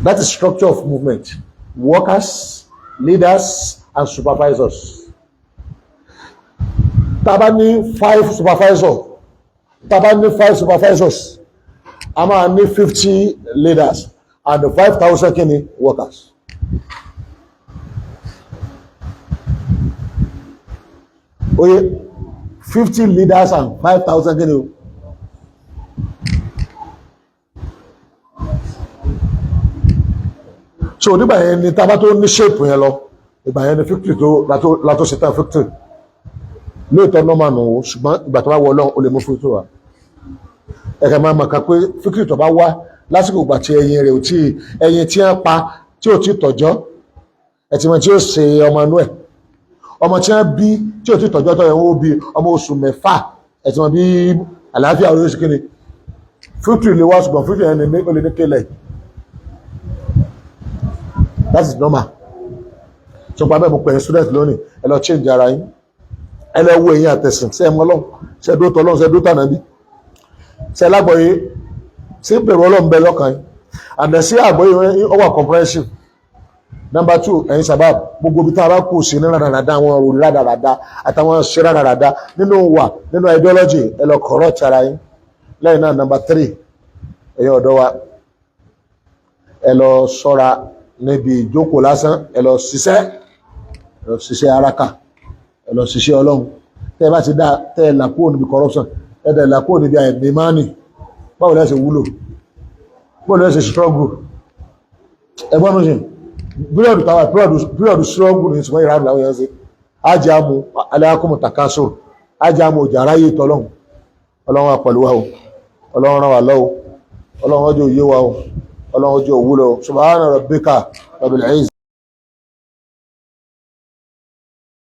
That is structure of movement: workers, leaders and supervisors. Tá a bá ní five supervisor, tá a bá ní five supervisors, a máa ní 50 leaders and 5,000 kini workers. Oye, 50 leaders and 5,000 kini o. So nígbà yẹn ni tá a bá tó ní shape yẹn lọ, ìgbà yẹn ni victory tó látó ṣe tán. Victory lóòótọ́ normal nù ó, ṣùgbọ́n ìgbà tó bá wọ Ọlọ́run, ó lè mú victory wá. Ẹ̀ka máa mọ̀ ká pé victory tó bá wá lásìkò ìgbà tí ẹyin rẹ̀ ò tí, ẹyin tí wọ́n pa tí ò tí tọ̀jọ́, ẹ̀ tí wọ́n tí ó ṣe ọmọ inú ẹ̀, ọmọ tí wọ́n bí tí ò tí tọ̀jọ́ tọ̀ yẹn, wọ́n bí ọmọ oṣù 6, ẹ̀ tí wọ́n bí àlàáfíà orí oṣù kínní, victory lè wá, ṣùgbọ́n victory yẹn ó lè ní kélẹ̀. That is normal. So pa bẹ́ẹ̀, mo pè é student lónìí, ẹ lọ change ara yín, ẹ lọ wo ẹ̀yin àtẹ̀sìn. Ṣé ẹ mọ Ọlọ́run? Ṣé ẹ dúró tọ́ Ọlọ́run? Ṣé ẹ dúró tànàbí? Ṣé ẹ lágbọ̀ọ́yé? Ṣé bẹ̀rù Ọlọ́run bẹ lọ́kàn yín? And sí àgbọ̀ọ́yé ó wà comprehensive. Number two, ẹ̀yin sábà gbogbo ibi tá a bá kù sí ní rádaràda, àwọn òrùn rádaràda àtàwọn ṣe rádaràda nínú wà nínú ideology, ẹ lọ correct ara yín. Lẹ́yìn náà, number three, ẹ̀yin ọ̀dọ́ wa, ẹ lọ ṣọ́ra níbi ìjókòó lásán. Ẹ lọ ṣiṣẹ́, ẹ lọ ṣiṣẹ́ araka, ẹ lọ ṣiṣẹ́ Ọlọ́run. Tẹ́ ẹ bá ti dá, tẹ́ ẹ là kúrò níbi corruption, ẹ dẹ̀ là kúrò níbi àìní mánì, báwo lẹ́ ṣe wúlò? Báwo lẹ́ ṣe struggle? Ẹgbọ́n mi ṣe period táwa, period struggle ní ìsìnkú ìrànlọ́ làwọn èèyàn ṣe ájá mu aláàkùnmù takasur. Ajá mo jà ráyè tọ́lọ́hun. Ọlọ́run wa pẹ̀lú wa o, Ọlọ́run ràn wá lọ́wọ́, Ọlọ́run ọjọ́ òye wa o, Ọlọ́run ọjọ́ òwúlò. Subhana rabbika rabbil izz.